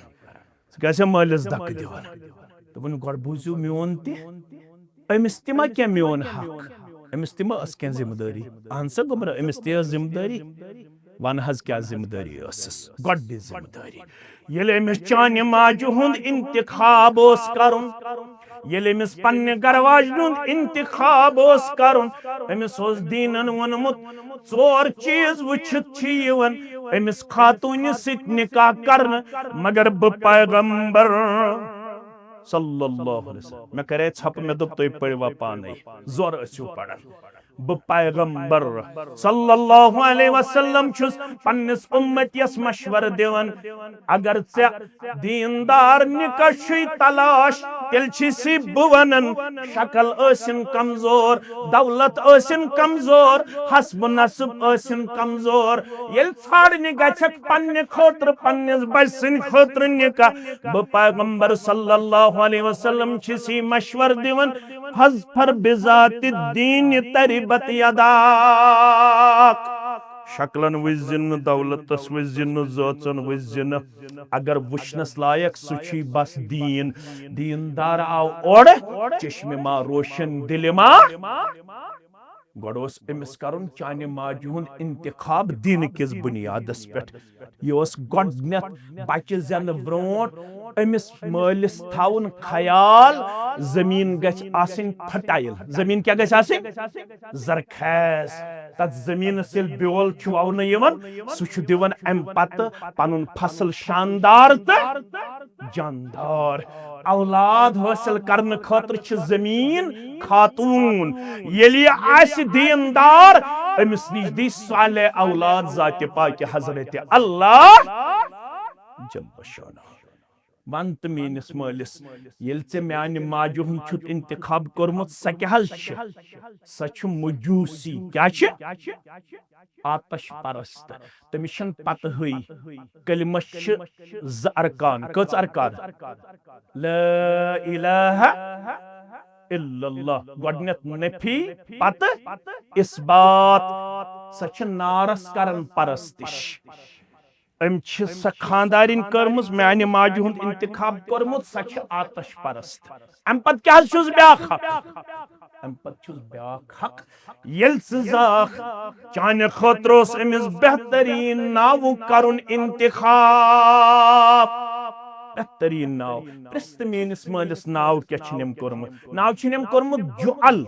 ژٕ کیٛازِ چھِ مٲلِس دَکہٕ دِوان؟ دوٚپُن، گۄڈٕ بوٗزِو میون تہِ، أمِس تہِ ما کینٛہہ میون حق؟ أمِس تہِ ما ٲس کینٛہہ ذمہٕ دٲری؟ اہن سا گوٚبرا، أمِس تہِ ٲس ذمہٕ دٲری۔ وَن حظ، کیٛاہ ذمہٕ دٲری ٲسٕس؟ گۄڈٕنِچ ذمہٕ دٲری، ییٚلہِ أمِس چانہِ ماجہِ ہُنٛد انتخاب اوس کرُن، ییٚلہِ أمِس پننہِ گرٕ واجنہِ ہُنٛد انتخاب اوس کرُن، أمِس اوس دیٖنن ووٚنمُت، ژور چیٖز وٕچھِتھ چھِ یِوان أمِس خاتوٗنہِ سۭتۍ نکاح کرنہٕ، مگر بہٕ پیغمبر صلی اللہ علیہ وسلم، مےٚ کرے ژھۄپہٕ، مےٚ دوٚپ، تُہۍ پٔرِوا پانے، زورٕ ٲسِو پران۔ بہٕ پیغمبر صلی اللہ علیہ وسلم چھُس پننِس اُمتیَس مشورٕ دِوان، اگر ژےٚ دیٖندار نکاح چھُے تلاش، تیٚلہِ چھُے بہٕ ونان، شکل ٲسِن کمزور، دولت ٲسِن کمزور، حسب نسب ٲسِن کمزور، ییٚلہِ ژھانڈنہِ گژھکھ پننہِ خٲطرٕ، پننِس بچہِ سٕنٛدِ خٲطرٕ نکاح، بہٕ پیغمبر صلی اللہ علیہ وسلم چھُس یہِ مشورٕ دِوان، فاظفر بذات الدین تربت یداک۔ شکلن وٕچھ زِ نہٕ، دولتس وٕچھ زِ نہٕ، زٲژن وٕچھ زِ نہٕ۔ اگر وٕچھنس لایق سُہ چھُے بس دیٖن۔ دیٖندار آو اورٕ، چشمہِ ما روشن، دِلہِ ما۔ گۄڈٕ اوس أمِس کرُن چانہِ ماجہِ ہُنٛد انتخاب دیٖنہٕ کِس بُنیادس پٮ۪ٹھ۔ یہِ اوس گۄڈٕنٮ۪تھ بچہِ زٮ۪نہٕ برونٛٹھ أمِس مٲلِس تھاوُن خیال، زٔمیٖن گژھِ آسٕنۍ fertile۔ زٔمیٖن کیٛاہ گژھِ آسٕنۍ؟ زرخیز۔ تتھ زٔمیٖنس ییٚلہِ بیول چھُ وونہٕ یِوان، سُہ چھُ دِوان امہِ پتہٕ پنُن فصل شاندار تہٕ جاندار۔ اولاد حٲصِل کرنہٕ خٲطرٕ چھِ زٔمیٖن خاتوٗن۔ ییٚلہِ یہِ آسہِ دیٖندار، أمِس نِش دی صالح اولاد ذاتِ پاکہِ حضرت اللہ جل شانہ۔ ون تہٕ میٲنِس مٲلِس، ییٚلہِ ژےٚ میانہِ ماجہِ ہُنٛد چھُتھ انتخاب کوٚرمُت، سۄ کیٛاہ حظ چھِ؟ سۄ چھِ مجوسی۔ کیٛاہ چھِ؟ آتش پرست۔ تٔمِس چھَنہٕ پتہٕے۔ کلمس چھِ زٕ ارکان۔ کٔژ ارکان؟ لا الہ الا اللہ۔ گۄڈٕنٮ۪تھ نفی، پتہٕ اثبات۔ سۄ چھِ نارس کران پرستش۔ أمۍ چھِ سۄ خاندارِنۍ کٔرمٕژ، میانہِ ماجہِ ہُنٛد انتخاب کوٚرمُت، سۄ چھِ آتش پرست۔ امہِ پتہٕ کیٛاہ حظ چھُس بیٛاکھ حق؟ امہِ پتہٕ چھُس بیٛاکھ حق، ییٚلہِ ژٕ زاکھ، چانہِ خٲطرٕ اوس أمِس بہتریٖن ناوُک کرُن انتخاب۔ بہتریٖن ناو۔ پرٛژھ تہٕ میٲنِس مٲلِس، ناو کیٛاہ چھُن أمۍ کوٚرمُت؟ ناو چھُن أمۍ کوٚرمُت جُعل۔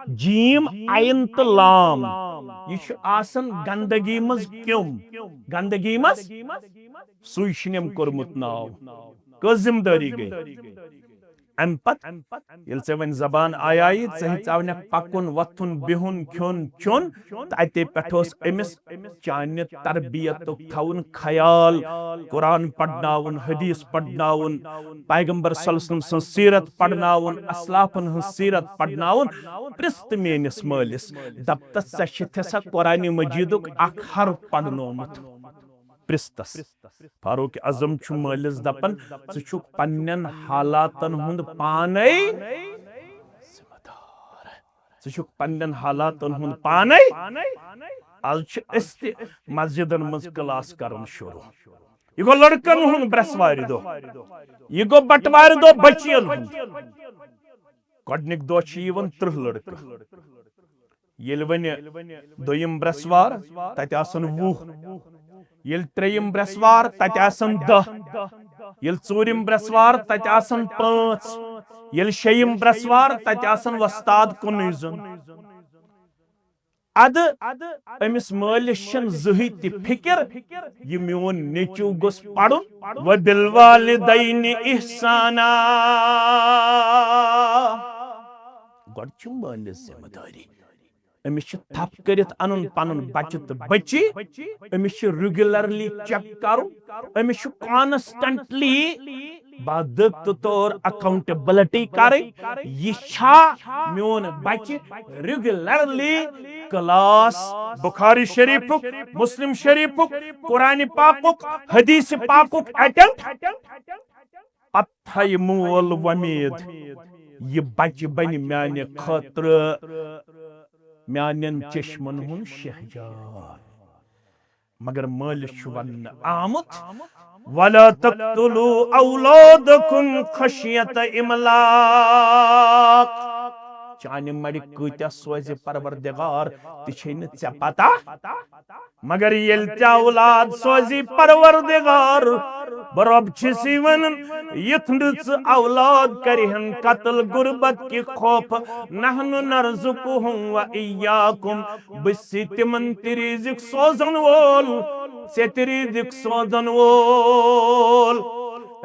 جیم، عین تہٕ لام۔ یہِ چھُ آسان گندگی منٛز کیوٚم۔ گندگی منٛز؟ سُے چھُن أمۍ کوٚرمُت ناو۔ کٔژ ذمہٕ دٲری گٔے؟ امہِ پتہٕ ییٚلہِ ژےٚ وۄنۍ زبان آیی، ژےٚ ہیٚژاونکھ پکُن، وۄتھُن، بِہُن، کھیوٚن، چیوٚن، تہٕ اتے پٮ۪ٹھ اوس أمِس چانہِ تربیتُک تھاوُن خیال، قرآن پرناوُن، حدیث پرناوُن، پیغمبر صلی اللہ علیہ وسلم سٕنٛز سیرت پرناوُن، اسلافن ہٕنٛز سیرت پرناوُن۔ پرٛژھ تہٕ میٲنِس مٲلِس، دپتس، ژےٚ چھُتھ سا قرآن مجیدُک اکھ حرف پرنومُت؟ پرٛژھ تس۔ فاروق اعظم چھُ مٲلِس دپان، ژٕ چھُکھ پننٮ۪ن حالاتن ہُنٛد پانے ذمہٕ دار۔ ژٕ چھُکھ پننٮ۪ن حالاتن ہُنٛد پانے۔ از چھِ أسۍ تہِ مسجدن منٛز کلاس کرُن شروع۔ یہِ گوٚو لڑکن ہُنٛد برٛٮ۪سوارِ دۄہ۔ یہِ گوٚو بٹوارِ دۄہ بچین ہُنٛد۔ گۄڈٕنِکۍ دۄہ چھِ یِوان ترٕٛہ لڑکہٕ۔ ییٚلہِ وۄنۍ دوٚیِم برٛٮ۪سوار، تتہِ آسن وُہ۔ ییٚلہِ ترٛیٚیِم برٛٮ۪سوار، تتہِ آسن دَہ۔ ییٚلہِ ژوٗرِم برٛٮ۪سوار، تتہِ آسن پانٛژھ۔ ییٚلہِ شیٚیِم برٛٮ۪سوار، تتہِ آسن وۄستاد کُنُے زوٚن۔ ادٕ أمِس مٲلِس چھَنہٕ زٕہٕے تہِ فِکر، یہِ میون نیٚچو گوٚژھ پرُن۔ وَبِالْوَالِدَيْنِ اِحْسَانًا۔ گۄڈٕ چھِ مٲلِس ذمہٕ دٲری۔ أمِس چھِ تھپھ کٔرِتھ اَنُن پَنُن بَچہٕ تہٕ بٔچی۔ أمِس چھِ regularly check کَرُن۔ أمِس چھُ constantly باضٲبطہٕ طور accountability کَرٕنۍ۔ یہِ چھا میون بَچہٕ regularly class بخاری شریفُک، مسلم شریفُک، قرآن پاکُک، حدیث پاکُک attend؟ پتہٕ تھایہِ مول وۄمید، یہِ بچہِ بنہِ میانہِ خٲطرٕ میانٮ۪ن چشمن ہُنٛد شہجار۔ مگر مٲلِس چھُ وننہٕ آمُت، "ولا تقتلوا اولادکم خشیت املاق"۔ چانہِ مَرِ کۭتیاہ سوزِ پروردگار، تہِ چھے نہٕ ژےٚ پتہ۔ مگر ییٚلہِ ژےٚ اولاد سوزی پروردگار، بہٕ رۄب چھُس یی ونان، یُتھ نہٕ ژٕ اولاد کرِہن قتل غربت کہِ خوفہٕ، نحن نرزقہم و ایاکم، بہٕ چھُسے تِمن تہِ رزق سوزن وول، ژےٚ تہِ رزق سوزن وول۔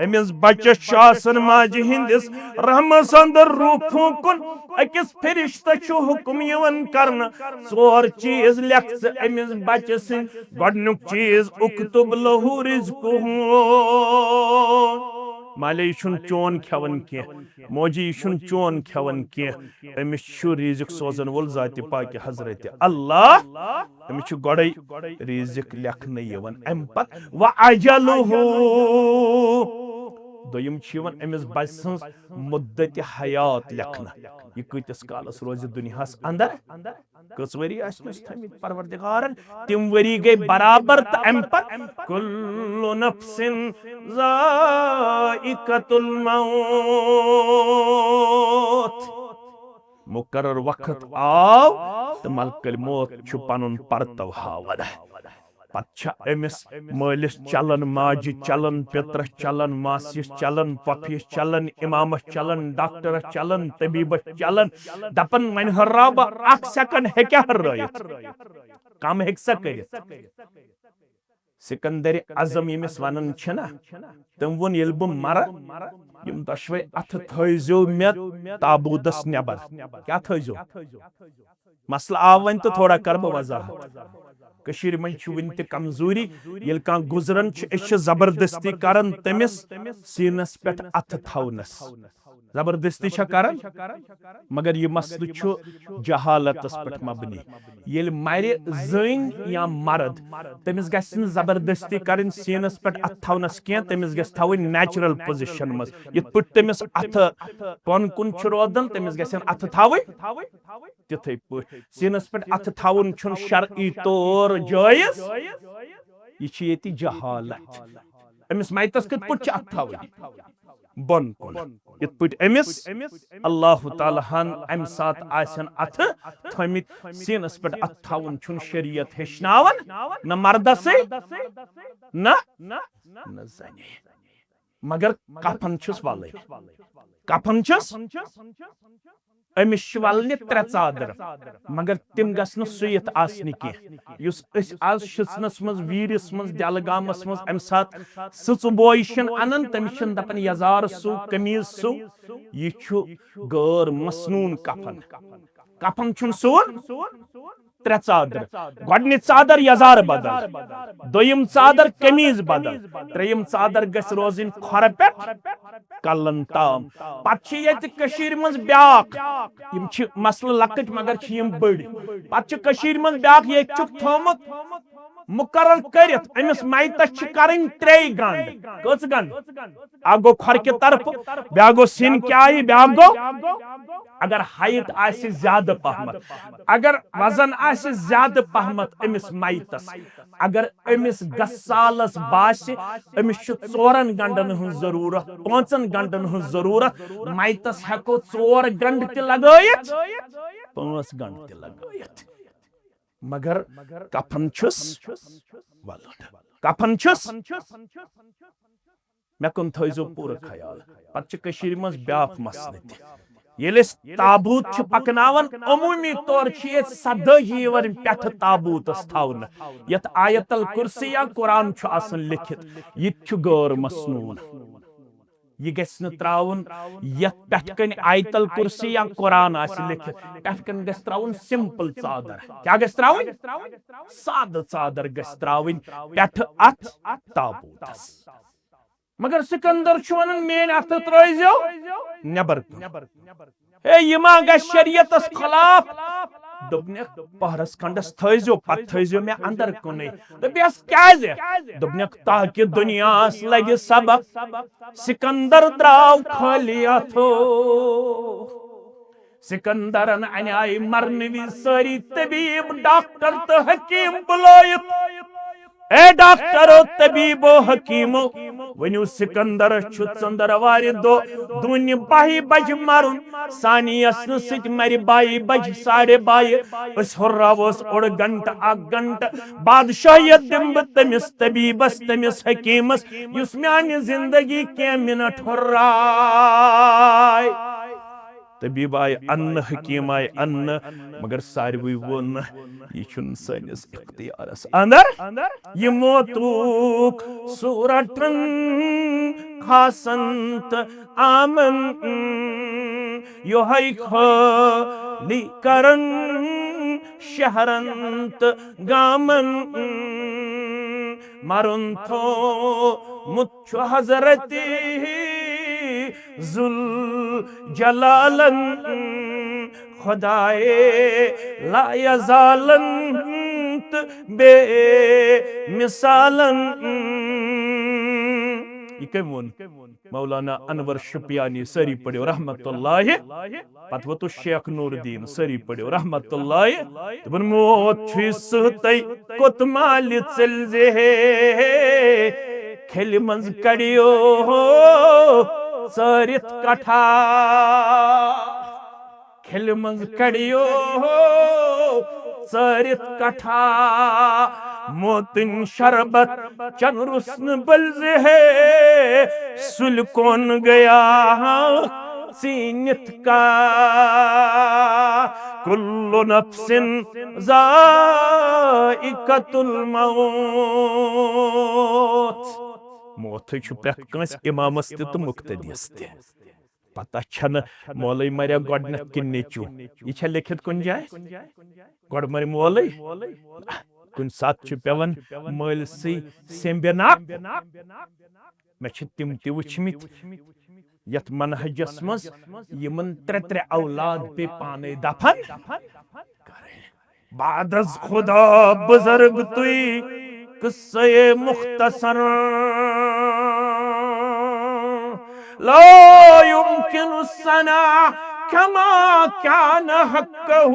أمِس بچس چھُ آسان ماجہِ ہٕنٛدِس رحمس اندر روح پھوٗکُن۔ أکِس فرشتس چھُ حکم یِوان کرنہٕ، ژور چیز لیکھ ژٕ أمِس بچہٕ سٕنٛدۍ۔ گۄڈٕنیُک چیز، اکتب لہو رزقہ۔ مالے، یہِ چھُنہٕ چون کھٮ۪وان کینٛہہ، موجی، یہِ چھُنہٕ چون کھٮ۪وان کینٛہہ، أمِس چھُ رزق سوزن وول ذاتِ پاکہِ حضرت اللہ۔ أمِس چھُ گۄڈے رزق لیکھنہٕ یِوان، امہِ پتہٕ و اجلہ۔ دوٚیِم چھُ یِوان أمِس بچہٕ سٕنٛز مدت حیات لیکھنہٕ، یہِ کۭتِس کالس روزِ دُنیاہس اندر، کٔژ ؤری آسہِ کٲنٛسہِ تھٲمٕتۍ پروردگارن، تِم ؤری گٔے برابر۔ تہٕ امہِ پتہٕ کل نفس ذائقۃ الموت، مقرر وقت آو تہٕ ملک الموت چھُ پنُن پرتو ہاوان۔ پتہٕ چھا أمِس مٲلِس چلان، ماجہِ چلان، پیترس چلان، ماسِس چلان، پۄپھِس چلان، امامس چلان، ڈاکٹرس چلان، طبیبس چلان، دپان، "وۄنۍ ہُرراو بہٕ اکھ سیکنڈ، ہیٚکیٛاہ ہُررٲیِتھ؟ کم ہیٚکہِ سا کٔرِتھ؟" سکندر اعظم ییٚمِس ونان چھِنہ، تٔمۍ ووٚن، "ییٚلہِ بہٕ مرٕ، یِم دۄشوے اتھٕ تھٲیزیو مےٚ تابوٗتس نٮ۪بر۔" کیٛاہ تھٲیزیو؟ مسلہٕ آو وۄنۍ تہٕ تھوڑا کرٕ بہٕ وضاحت۔ کٔشیٖرِ منٛز چھِ وٕنہِ تہِ کمزوٗری، ییٚلہِ کانٛہہ گُزران چھُ، أسۍ چھِ زبردستی کران تٔمِس سیٖنس پٮ۪ٹھ اتھٕ تھاونس۔ زبردستی چھا کران؟ مگر یہِ مسلہٕ چھُ جہالتس پٮ۪ٹھ مبنی۔ ییٚلہِ مرِ زٔنۍ یا مرد، تٔمِس گژھِ نہٕ زبردستی کرٕنۍ سیٖنس پٮ۪ٹھ اتھٕ تھاونس کینٛہہ، تٔمِس گژھِ تھاوٕنۍ نیچرل پوزیشن منٛز۔ یِتھ پٲٹھۍ تٔمِس اتھٕ بۄن کُن چھُ روزان، تٔمِس گژھن اتھٕ تھاوٕنۍ تِتھے پٲٹھۍ۔ سیٖنس پٮ۪ٹھ اتھٕ تھاوُن چھُنہٕ شرعی طور جٲیز، یہِ چھِ ییٚتہِ جہالت۔ أمِس میتس کِتھ پٲٹھۍ چھِ اتھٕ تھاوٕنۍ؟ بۄن کُن۔ یِتھ پٲٹھۍ أمِس اللہ تعالیٰ ہن امہِ ساتہٕ آسن اتھٕ تھٲمٕتۍ، سیٖنس پٮ۪ٹھ اتھٕ تھاوُن چھُنہٕ شریعت ہیٚچھناوان، نہ مردسٕے، نہ، نہ زنہِ۔ مگر کفن چھُس ولٕنۍ۔ کفن چھُس، أمِس چھِ ولنہِ ترٛےٚ ژادرٕ، مگر تِم گژھِ نہٕ سُوِتھ آسنہِ کینٛہہ۔ یُس أسۍ آز شِژنس منٛز، ویٖرِس منٛز، دٮ۪لہٕ گامس منٛز امہِ ساتہٕ سٕژٕ بوے چھِن انان، تٔمِس چھِن دپان یزارٕ سُو، قمیٖض سُو، یہِ چھُ غٲر مسنوٗن کفن۔ کفن چھُنہٕ سُوُن، ترٛےٚ ژادر۔ گۄڈٕنِچ ژادر یزار بدل، دوٚیِم ژادر قمیٖض بدل، ترٛیٚیِم ژادر گژھِ روزٕنۍ کھۄرٕ پٮ۪ٹھ کلن تام۔ پتہٕ چھِ ییٚتہِ کٔشیٖرِ منٛز بیٛاکھ، یِم چھِ مسلہٕ لۄکٕٹۍ مگر چھِ یِم بٔڑۍ۔ پتہٕ چھِ کٔشیٖرِ منٛز بیٛاکھ، ییٚتہِ چھُکھ تھوٚومُت مُقرر کٔرِتھ أمِس میتس چھِ کرٕنۍ ترٛے گنٛڈ۔ کٔژ گنٛڈ؟ اکھ گوٚو کھۄرکہِ طرفہٕ، بیٛاکھ گوٚو سِن کیٛاہہِ، بیٛاکھ گوٚو اگر ہایٹ آسہِ زیادٕ پہمتھ، اگر وزن آسہِ زیادٕ پہمتھ أمِس میتس، اگر أمِس گسالس باسہِ أمِس چھُ ژورن گنٛڈن ہٕنٛز ضروٗرت، پانٛژن گنٛڈن ہٕنٛز ضروٗرت، میتس ہٮ۪کو ژور گنٛڈ تہِ لگٲیِتھ، پانٛژھ گنٛڈ تہِ لگٲیِتھ، مگر کفن چھُس ولُن۔ کفن چھُس، مےٚ کُن تھٲیزیو پوٗرٕ خیال۔ پتہٕ چھِ کٔشیٖرِ منٛز بیٛاکھ مسلہٕ تہِ۔ ییٚلہِ أسۍ تابوٗت چھِ پکناوان، عموٗمی طور چھِ ییٚتہِ سدٲہی یِوان پٮ۪ٹھٕ تابوٗتس تھاونہٕ، یتھ آیت الکرسی یا قرآن چھُ آسان لیکھِتھ، یہِ تہِ چھُ غٲر مسنوٗن۔ یہِ گژھِ نہٕ ترٛاوُن یتھ پٮ۪ٹھ کنہِ آیت الکرسی یا قرآن آسہِ لیکھِتھ، پٮ۪ٹھ کنہِ گژھِ ترٛاوُن simple ژادر۔ کیٛاہ گژھِ ترٛاوٕنۍ؟ سادٕ ژادر گژھِ ترٛاوٕنۍ پٮ۪ٹھٕ اتھ تابوٗتس۔ مگر سکندر چھُ ونان، "میٲنۍ اتھٕ ترٲیزیو نٮ۪بر کُن۔" ہے، یہِ ما گژھِ شریعتس خلاف؟ دوٚپنکھ، "پہرس کھنڈس تھٲیزیو، پتہٕ تھٲیزیو مےٚ اندر کُنٕے۔" دوٚپیس، "کیازِ؟" دوٚپنکھ، "تاکہِ دُنیاہس لگہِ سبق، سکندر درٛاو خٲلی اتھو۔" سکندرن انیاے مرنہٕ وِزِ سٲری طبیب، ڈاکٹر تہٕ حکیم بُلٲیِتھ۔ اے ڈاکٹرو، طبیبو، حکیمو، ؤنِو سکندرس چھُ ژٔندٕروارِ دۄہ دُنہِ باہہِ بجہِ مرُن، سانہِ یژنہٕ سۭتۍ مرِ بایہِ بجہِ، ساڑے بایہِ۔ أسۍ ہُرراووس اوٚڑ گنٹہٕ، اکھ گنٹہٕ، بادشاہیت دِمہٕ بہٕ تٔمِس طبیبس، تٔمِس حکیمس، یُس میانہِ زندگی کینٛہہ منٹ ہُررایہِ۔ طبیب آیہِ اننہٕ، حکیم آیہِ اننہٕ، مگر ساروٕے ووٚن، یہِ چھُنہٕ سٲنِس اختیارس اندر۔ یہِ موتُک صورتن خاصن تہٕ عامن، یۄہے خٲلی کرن شہرن تہٕ گامن۔ مرُن تھومُت چھُ حضرت ذوالجلالن، خدائے لا یزالن تہٕ بے مثالن۔ یہِ کٔمۍ ووٚن؟ مولانا انور شُپیانی، سٲری پٔرِو رحمت اللہ۔ پتہٕ ووتُس شیخ نور الدین، سٲری پٔرِو رحمت اللہ۔ دوٚپُن، موت چھُے سٕہتَے کوٚت مالہِ ژٔلۍ زِ ہے، کھیلہِ منٛز کڑیو ژٲرِتھ کٹھا۔ کھیلہِ منٛز کڑیو ژٲرِتھ کٹھا، موتٕنۍ شربت چن رُس نہٕ بٔلۍ زِ ہے، سُلہِ کون گیا ژیٖنِتھ کا۔ کُلُّ نفسٍ ذائقة الموت۔ موتھٕے چھُ پرٛٮ۪تھ کٲنٛسہِ، امامس تہِ تہٕ مقتدیس تہِ۔ پتہ چھنہٕ مولوی مریا گۄڈنیتھ کِنہٕ نیٚچو۔ یہِ چھا لیکھِتھ کُنہِ جایہِ؟ گۄڈٕ مرِ مولوی۔ کُنہِ ساتہٕ چھُ پٮ۪وان مٲلۍ سٕے سیمبِناک۔ مےٚ چھِ تِم تہِ وٕچھمٕتۍ یتھ منہجس منٛز یِمن ترٛےٚ ترٛےٚ اولاد پیٚیہِ پانے دفن کرٕنۍ۔ بعد از خدا بزرگ توی قصه مختصر، لا يمكن الثناء كما كان حقه۔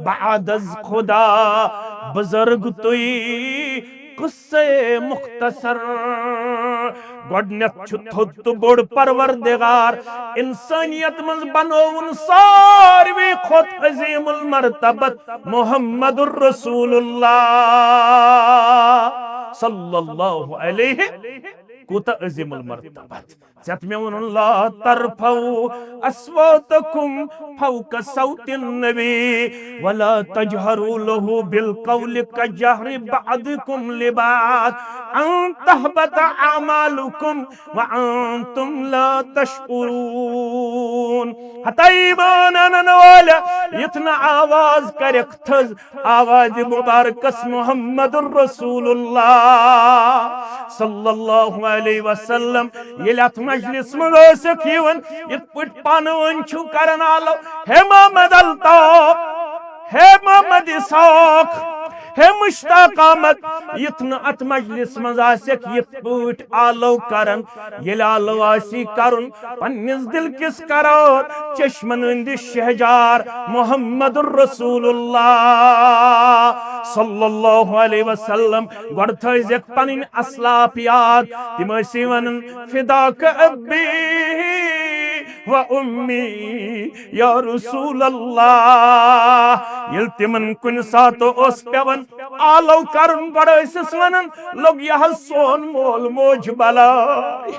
بعد از خدا بزرگ توی قصه مختصر۔ گۄڈنیتھ چھُ تھوٚد تہٕ بوٚڑ پروردگار انسانیت منٛز بنووُن ساروی کھۄتہٕ عظیم المرتبت محمد رسول اللہ صلی اللہ علیہ۔ کوٗتاہ عظیم المرتبت۔ ژےٚ تہٕ مےٚ ووٚنُن، لا ترفعوا اصواتکم فوق صوت النبی ولا تجهروا له بالقول كجهر بعضكم لبعض ان تحبط اعمالكم وانتم لا تشعرون۔ ہتا ایمان انن والہ، یتھ نہ آواز کرکھ تھز آواز مبارکس محمد رسول اللہ صلی اللہ علیہ وسلم۔ ییٚلہِ اتھ مجلس منٛز ٲسکھ یِوان، یِتھ پٲٹھۍ پانہٕ ؤنۍ چھِو کران آلو، ہے محمد الطاف، ہے محمد اسحاق، ہے مشتاق احمد، یِتھ نہٕ اتھ مجلس منٛز آسکھ یِتھ پٲٹھۍ آلو کران۔ ییٚلہِ آلو آسی کرُن پننِس دل کِس قرار چشمن ہٕنٛدِ شہجار محمد رسول اللہ صلی اللہ علیہ وسلم، گۄڈٕ تھٲیزٮ۪کھ پنٕنۍ اسلاف یاد۔ تِم ٲسی ونان، فداک ابی و امی یا رسول اللہ۔ ییٚلہِ تِمن کُنہِ ساتہٕ اوس پٮ۪وان آلو کرُن، گۄڈٕ ٲسِس ونان، لوٚگ یہِ حظ سون مول موج بلاے،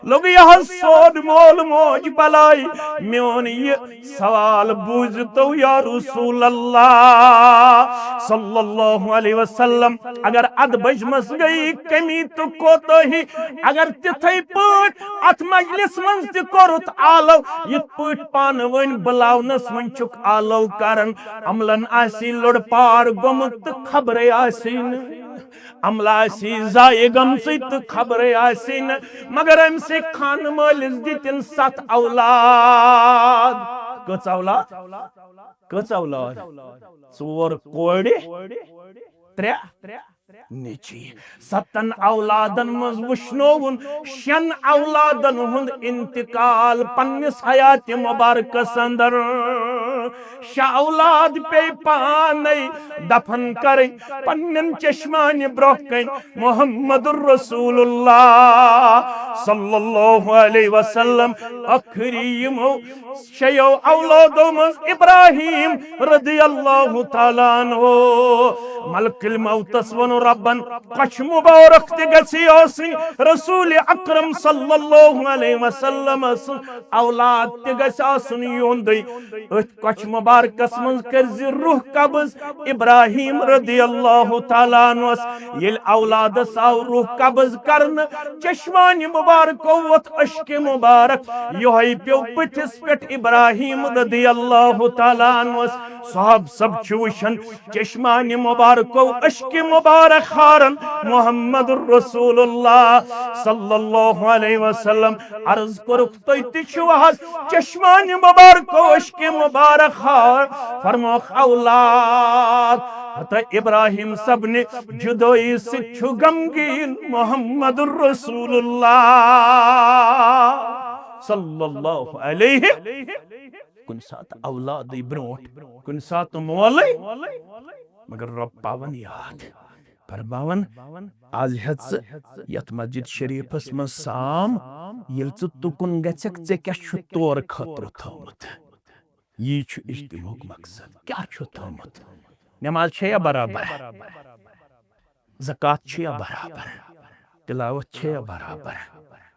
لوٚگ یہِ حظ سون مول موج بلاے۔ میون یہِ سوال بوٗزِو تو یا رسول اللہ صلی اللہ علیہ وسلم، اگر ادبس منٛز گٔیہِ کمی تہٕ کوتٲہی، اگر تِتھے پٲٹھۍ اتھ مجلس منٛز تہِ کوٚرُتھ آلو، یِتھ پٲٹھۍ پانہٕ ؤنۍ بُلاونس منٛز چھُکھ آلو کران، عملن آسی لوٚڑ پار گوٚمُت تہٕ خبرے آسی نہٕ۔ عملہٕ آسی ضایع گٔمژٕے تہٕ خبرے آسی نہٕ، مگر أمۍ سٕے خانہٕ مٲلِس دِتِن ستھ اولاد۔ کٔژ اولاد؟ کٔژ اولاد؟ ژور کورِ، ترٛےٚ نیٚچی۔ ستن اولادن منٛز وٕشنووُن شٮ۪ن اولادن ہُنٛد انتقال پننِس حیاتِ مبارکس اندر۔ شےٚ اولاد پیٚیہِ پانے دفن کرٕنۍ پننٮ۪ن چشمانہِ برونٛہہ کنہِ۔ محمد رسول اللہ صلی اللہ علیہ وسلم، ٲخری یِمو شیو اولادو منٛز ابراہیم رضی اللہ تعالیٰ عنہ۔ ملک الموتس ووٚن ربن، کۄچھِ مبارک تہِ گژھِ آسٕنۍ، رسول اکرم صلی اللہ علیہ وسلم سٕنٛز اولاد تہِ گژھِ آسُن یِہُنٛدُے۔ أتھۍ کۄچھِ مبارکس منٛز کٔرۍ زِ روح قبض ابراہیم رضی اللہ تعالیٰ عنہس۔ ییٚلہِ اولادس آو روح قبض کرنہٕ، چشمانہِ مبارکو ووٚتھ اشکہِ مبارک، یِہوٚے پیوٚو بٕتھِس پٮ۪ٹھ ابراہیم رضی اللہ تعالیٰ عنہس۔ صحابہ سب چھِ وٕچھان، چشمانہِ مبارکو اشکہِ مبارک ہارن محمد رسول اللہ صلی اللہ علیہ وسلم۔ عرض کوٚرُکھ، تُہۍ تہِ چھِو حظ چشمانہِ مبارکو اشکہِ مبارک ہار؟ فرموکھ، اولاد۔ ہتہ ابراہیم سبنہِ جدٲیی سۭتۍ چھُ غمگیٖن محمد رسول اللہ صلی اللہ علیہ۔ کُنہِ ساتہٕ اولادٕے برونٛٹھ، کُنہِ ساتہٕ مولٕے، مگر رۄب پاوان یاد۔ فرماوان، از ہیٚژ ژٕ یتھ مسجد شریفس منٛز سام، ییٚلہِ ژٕ تُکُن گژھکھ، ژےٚ کیٛاہ چھُتھ تورٕ خٲطرٕ تھوٚومُت؟ یی چھُ اجتماعُک مقصد۔ کیٛاہ چھُتھ تھوٚومُت؟ نماز چھےٚ یا برابر؟ زکوٰۃ چھےٚ یا برابر؟ تلاوت چھےٚ یا برابر؟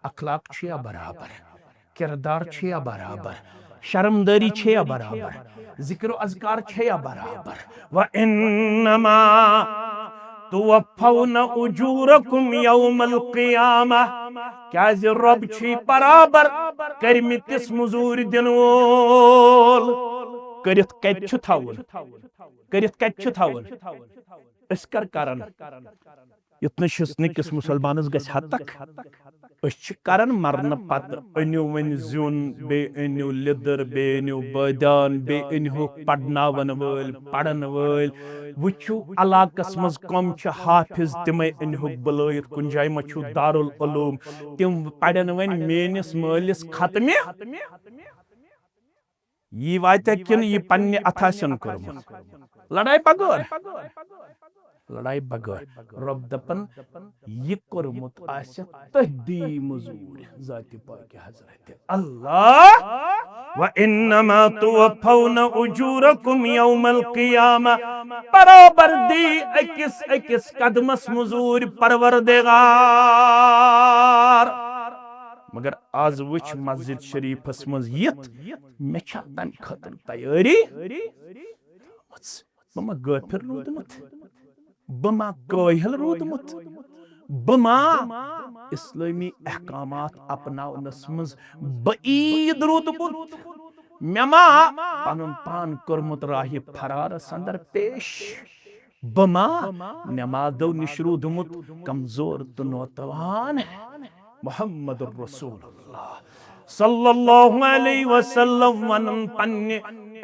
اخلاق چھےٚ یا برابر؟ کردار چھےٚ یا برابر؟ شرمدٲری چھےٚ یا برابر؟ ذکر و اذکار چھےٚ یا برابر؟ وَإِنَّمَا تُوَفَّوْنَ أُجُورَكُمْ يَوْمَ الْقِيَامَةِ۔ کیٛازِ رۄب چھُے برابر کٔرمٕتِس مٔزوٗرۍ دِنہٕ وول۔ کٔرِتھ کتہِ چھُ تھاوُن؟ کٔرِتھ کتہِ چھُ تھاوُن؟ أسۍ کر کرن؟ یُتھ نہٕ شِسنہٕ کِس مُسلمانس گژھِ ہتک۔ أسۍ چھِ کران مرنہٕ پتہٕ، أنِو وۄنۍ زیُن، بیٚیہِ أنِو لیٚدٕر، بیٚیہِ أنِو بٲدیان، بیٚیہِ أنِہوکھ پرناون وٲلۍ، پرن وٲلۍ۔ وٕچھِو علاقس منٛز کم چھِ حافظ، تِمے أنِہوکھ بُلٲیِتھ۔ کُنہِ جایہِ ما چھُو دارالعلوم، تِم پرن وۄنۍ میٲنِس مٲلِس ختمہِ۔ یی واتیا کِنہٕ یہِ پننہِ اتھٕ آسن کوٚرمُت؟ لڑایہِ بغٲر۔ لڑایہِ بغٲر۔ رۄب دپان، یہِ کوٚرمُت آسہِ تٔہدی مٔزوٗرۍ ذاتِ پاکہِ حضرت اللہ۔ وَإِنَّمَا تُوَفَّوْنَ أُجُورَكُمْ يَوْمَ الْقِيَامَةِ۔ برابر دی أکِس أکِس قدمس مٔزوٗرۍ پروردگار۔ مگر از وٕچھ مسجد شریفس منٛز یِتھ، مےٚ چھا تمہِ خٲطرٕ تیٲری تھٲومٕژ؟ بہٕ ما غٲفِل روٗدمُت؟ بہٕ ما کٲہِل روٗدمُت؟ بہٕ ما اسلٲمی احکامات اپناونس منٛز بعید روٗدمُت؟ مےٚ ما پنُن پان کوٚرمُت راہِ فرارس اندر پیش؟ بہٕ ما نمازو نِش روٗدمُت کمزور تہٕ نوتوان؟ محمد رسول اللہ صلی اللہ علیہ وسلم ونان پننہِ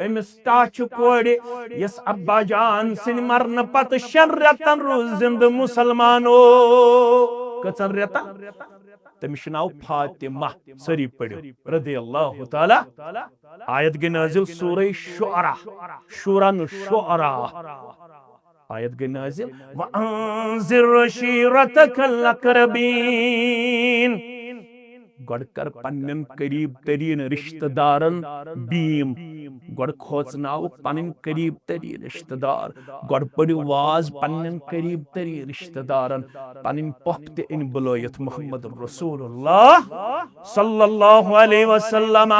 أمِس ٹاچھِ کورِ، یۄس ابا جان سٕنٛدِ مرنہٕ پتہٕ شٮ۪ن رٮ۪تن روٗز زِندٕ۔ مسلمانو، کٔژن رٮ۪تن؟ تٔمِس چھُ ناو فاطمہ۔ سٲری پٔرِو، رضی اللہ تعالیٰ۔ آیت گٔے نٲزِل سورہ شعراء، شورا نہٕ، شعراء۔ آیت گٔے نٲزِل، وَأَنذِرْ عَشِيرَتَكَ الْأَقْرَبِينَ۔ گۄڈٕ کر پننٮ۪ن قریب ترین رشتہٕ دارن بیم۔ گۄڈٕ کھوژناو پنٕنۍ قریب ترین رشتہٕ دار۔ گۄڈٕ پٔرِو واز پننٮ۪ن قریب ترین رشتہٕ دارن۔ پنٕنۍ پۄپھ تہِ أنۍ بُلٲیِتھ محمد رسول اللہ صلی اللہ علیہ وسلم۔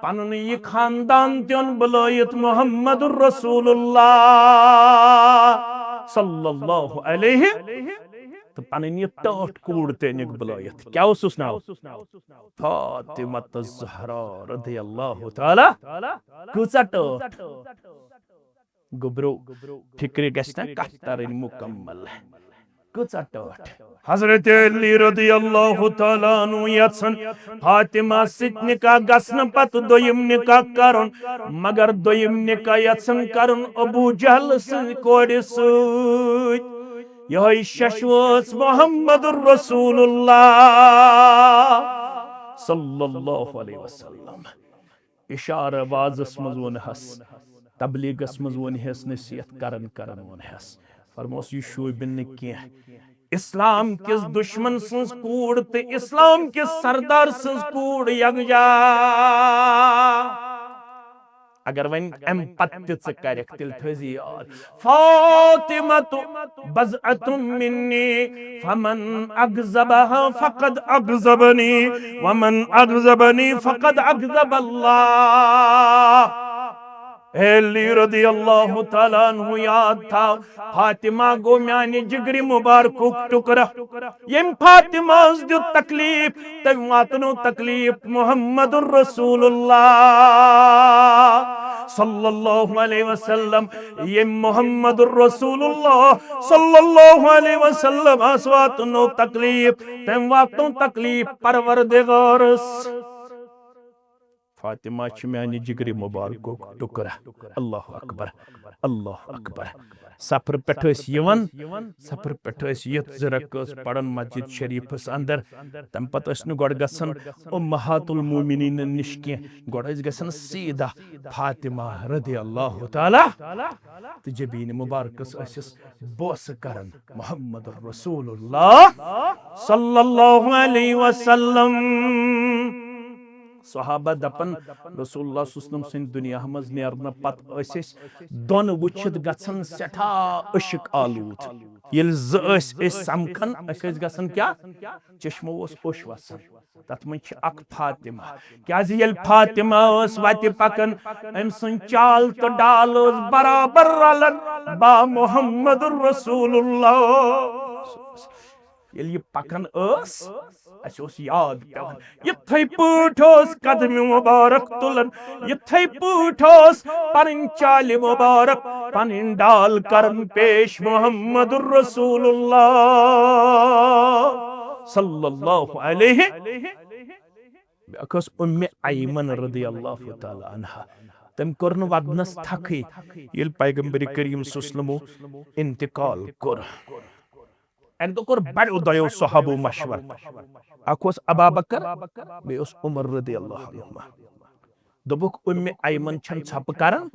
پنُن یہِ خاندان تہِ اوٚن بُلٲیِتھ محمد رسول اللہ صلی اللہ علیہ، تہٕ پنٕنۍ یہِ ٹٲٹھ کوٗر تہِ أنِکھ بُلٲیِتھ۔ کیٛاہ اوسُس ناو؟ فاطمہ الزہرا رضی اللہ تعالیٰ۔ کۭژاہ ٹٲٹھ؟ گوٚبرو، فکرِ گژھِ نہ کتھ ترٕنۍ مکمل۔ کۭژاہ ٹٲٹھ۔ حضرت علی رضی اللہ تعالیٰ عنہ یژھن فاطمہ سۭتۍ نکاح گژھنہٕ پتہٕ دوٚیِم نکاح کرُن، مگر دوٚیِم نکاح یژھن کرُن ابو جہل سٕنٛزِ کورِ سۭتۍ۔ یِہوٚے شش وٲژ محمد رسول اللہ صلی اللہ علیہ وسلم۔ اشارٕ وازس منٛز ووٚنہس، تبلیغس منٛز ووٚنہس، نصیحت کران کران ووٚنہس۔ فرموس، یہِ شوٗبہِ نہٕ کینٛہہ۔ اسلام کِس دشمن سٕنٛز کوٗر تہٕ اسلام کِس سردار سٕنٛز کوٗر یکجا۔ اگر وۄنۍ امہِ پتہٕ تہِ ژٕ کرکھ، تیٚلہِ تھٲوزِ یاد، فاطمة بضعة مني، فمن أغضبها فقد أغضبني، ومن أغضبني فقد أغضب الله۔ اے علی رضی اللہ تعالیٰ عنہ، یاد تھاو، فاطمہ گوٚو میانہِ جگرِ مبارکُک ٹُکرٕ۔ ییٚمۍ فاطمہ ہس دیُت تکلیف، تٔمۍ واتنو تکلیف محمد رسول اللہ صلی اللہ علیہ وسلم۔ ییٚمۍ محمد رسول اللہ صلی اللہ علیہ وسلم ہس واتنو تکلیف، تٔمۍ واتنو تکلیف پروردگارس۔ فاطمہ چھِ میانہِ جگرِ مبارکُک ٹُکرٕ۔ اللہ اکبر، اللہ اکبر۔ سفرٕ پٮ۪ٹھ ٲسۍ یِوان، سفرٕ پٮ۪ٹھ ٲسۍ یِتھ زٕ رکٲژ پران مسجد شریفس اندر۔ تمہِ پتہٕ ٲسۍ نہٕ گۄڈٕ گژھان امہات المومنین نِش کینٛہہ، گۄڈٕ ٲسۍ گژھان سیدھا فاطمہ رضی اللہ تعالیٰ تہٕ جبین مبارکس ٲسِس بوسہٕ کران محمد رسول اللہ صلی اللہ علیہ وسلم۔ صحابہ دپن، رسول اللہ صلی اللہ علیہ وسلم سٕنٛدِ دُنیا منٛز نیرنہٕ پتہٕ ٲسۍ أسۍ دۄن وٕچھِتھ گژھان سٮ۪ٹھاہ عشق آلود۔ ییٚلہِ زٕ ٲسۍ أسۍ سمکھان، أسۍ ٲسۍ گژھان کیٛاہ؟ چشمو اوس اوٚش وسان۔ تتھ منٛز چھِ اکھ فاطمہ۔ کیٛازِ ییٚلہِ فاطمہ ٲس وتہِ پکان، أمۍ سٕنٛز چال تہٕ ڈال ٲس برابر رلان با محمد رسول اللہ۔ ییٚلہِ یہِ پکان ٲس، اسہِ اوس یاد پٮ۪وان، یِتھے پٲٹھۍ اوس قدمِ مبارک تُلان، یِتھے پٲٹھۍ اوس پنٕنۍ چالہِ مبارک، پنٕنۍ ڈال کران پیش محمد رسول اللہ صلی اللہ علیہ۔ بیاکھ ٲس ام ایمن رضی اللہ تعالیٰ عنہا۔ تٔمۍ کوٚر نہٕ ودنس تھکھٕے، ییٚلہِ پیغمبر کریم صلی اللہ علیہ وسلمو انتقال کوٚر۔ اکہِ دۄہ کوٚر بڑیو دۄیو صحابو مشورٕ۔ اکھ اوس ابا بکر، بیٚیہِ اوس عمر رضی اللہ عنہما۔ دوٚپُکھ، ام ایمن چھنہٕ ژھۄپہٕ کران،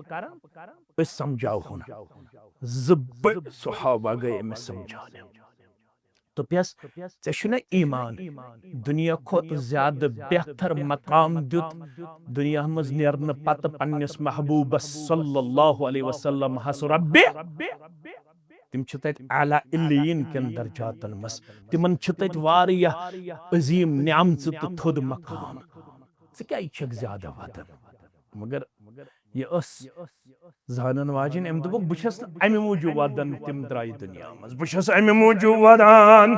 أسۍ سمجھاوہون۔ زٕ بٔڑۍ صحابہ گٔے أمِس سمجھاونہِ۔ دوٚپیس، ژےٚ چھُنہ ایمان؟ دُنیا کھۄتہٕ زیادٕ بہتر مقام دیُت دُنیا منٛز نیرنہٕ پتہٕ پننِس محبوبس صلی اللہ علیہ وسلم ہس رۄبِ۔ تِم چھِ تتہِ اعلیٰ علیین کٮ۪ن درجاتن منٛز۔ تِمن چھِ تتہِ واریاہ عظیٖم نعمژٕ تہٕ تھوٚد مقام۔ ژٕ کیٛازِ چھکھ زیادٕ ودان؟ مگر یہِ ٲس زانن واجِنۍ، أمۍ دوٚپُکھ، بہٕ چھَس نہٕ اَمہِ موٗجوٗب ودان تِم درٛایہِ دُنیا منٛز۔ بہٕ چھَس اَمہِ موٗجوٗب ودان،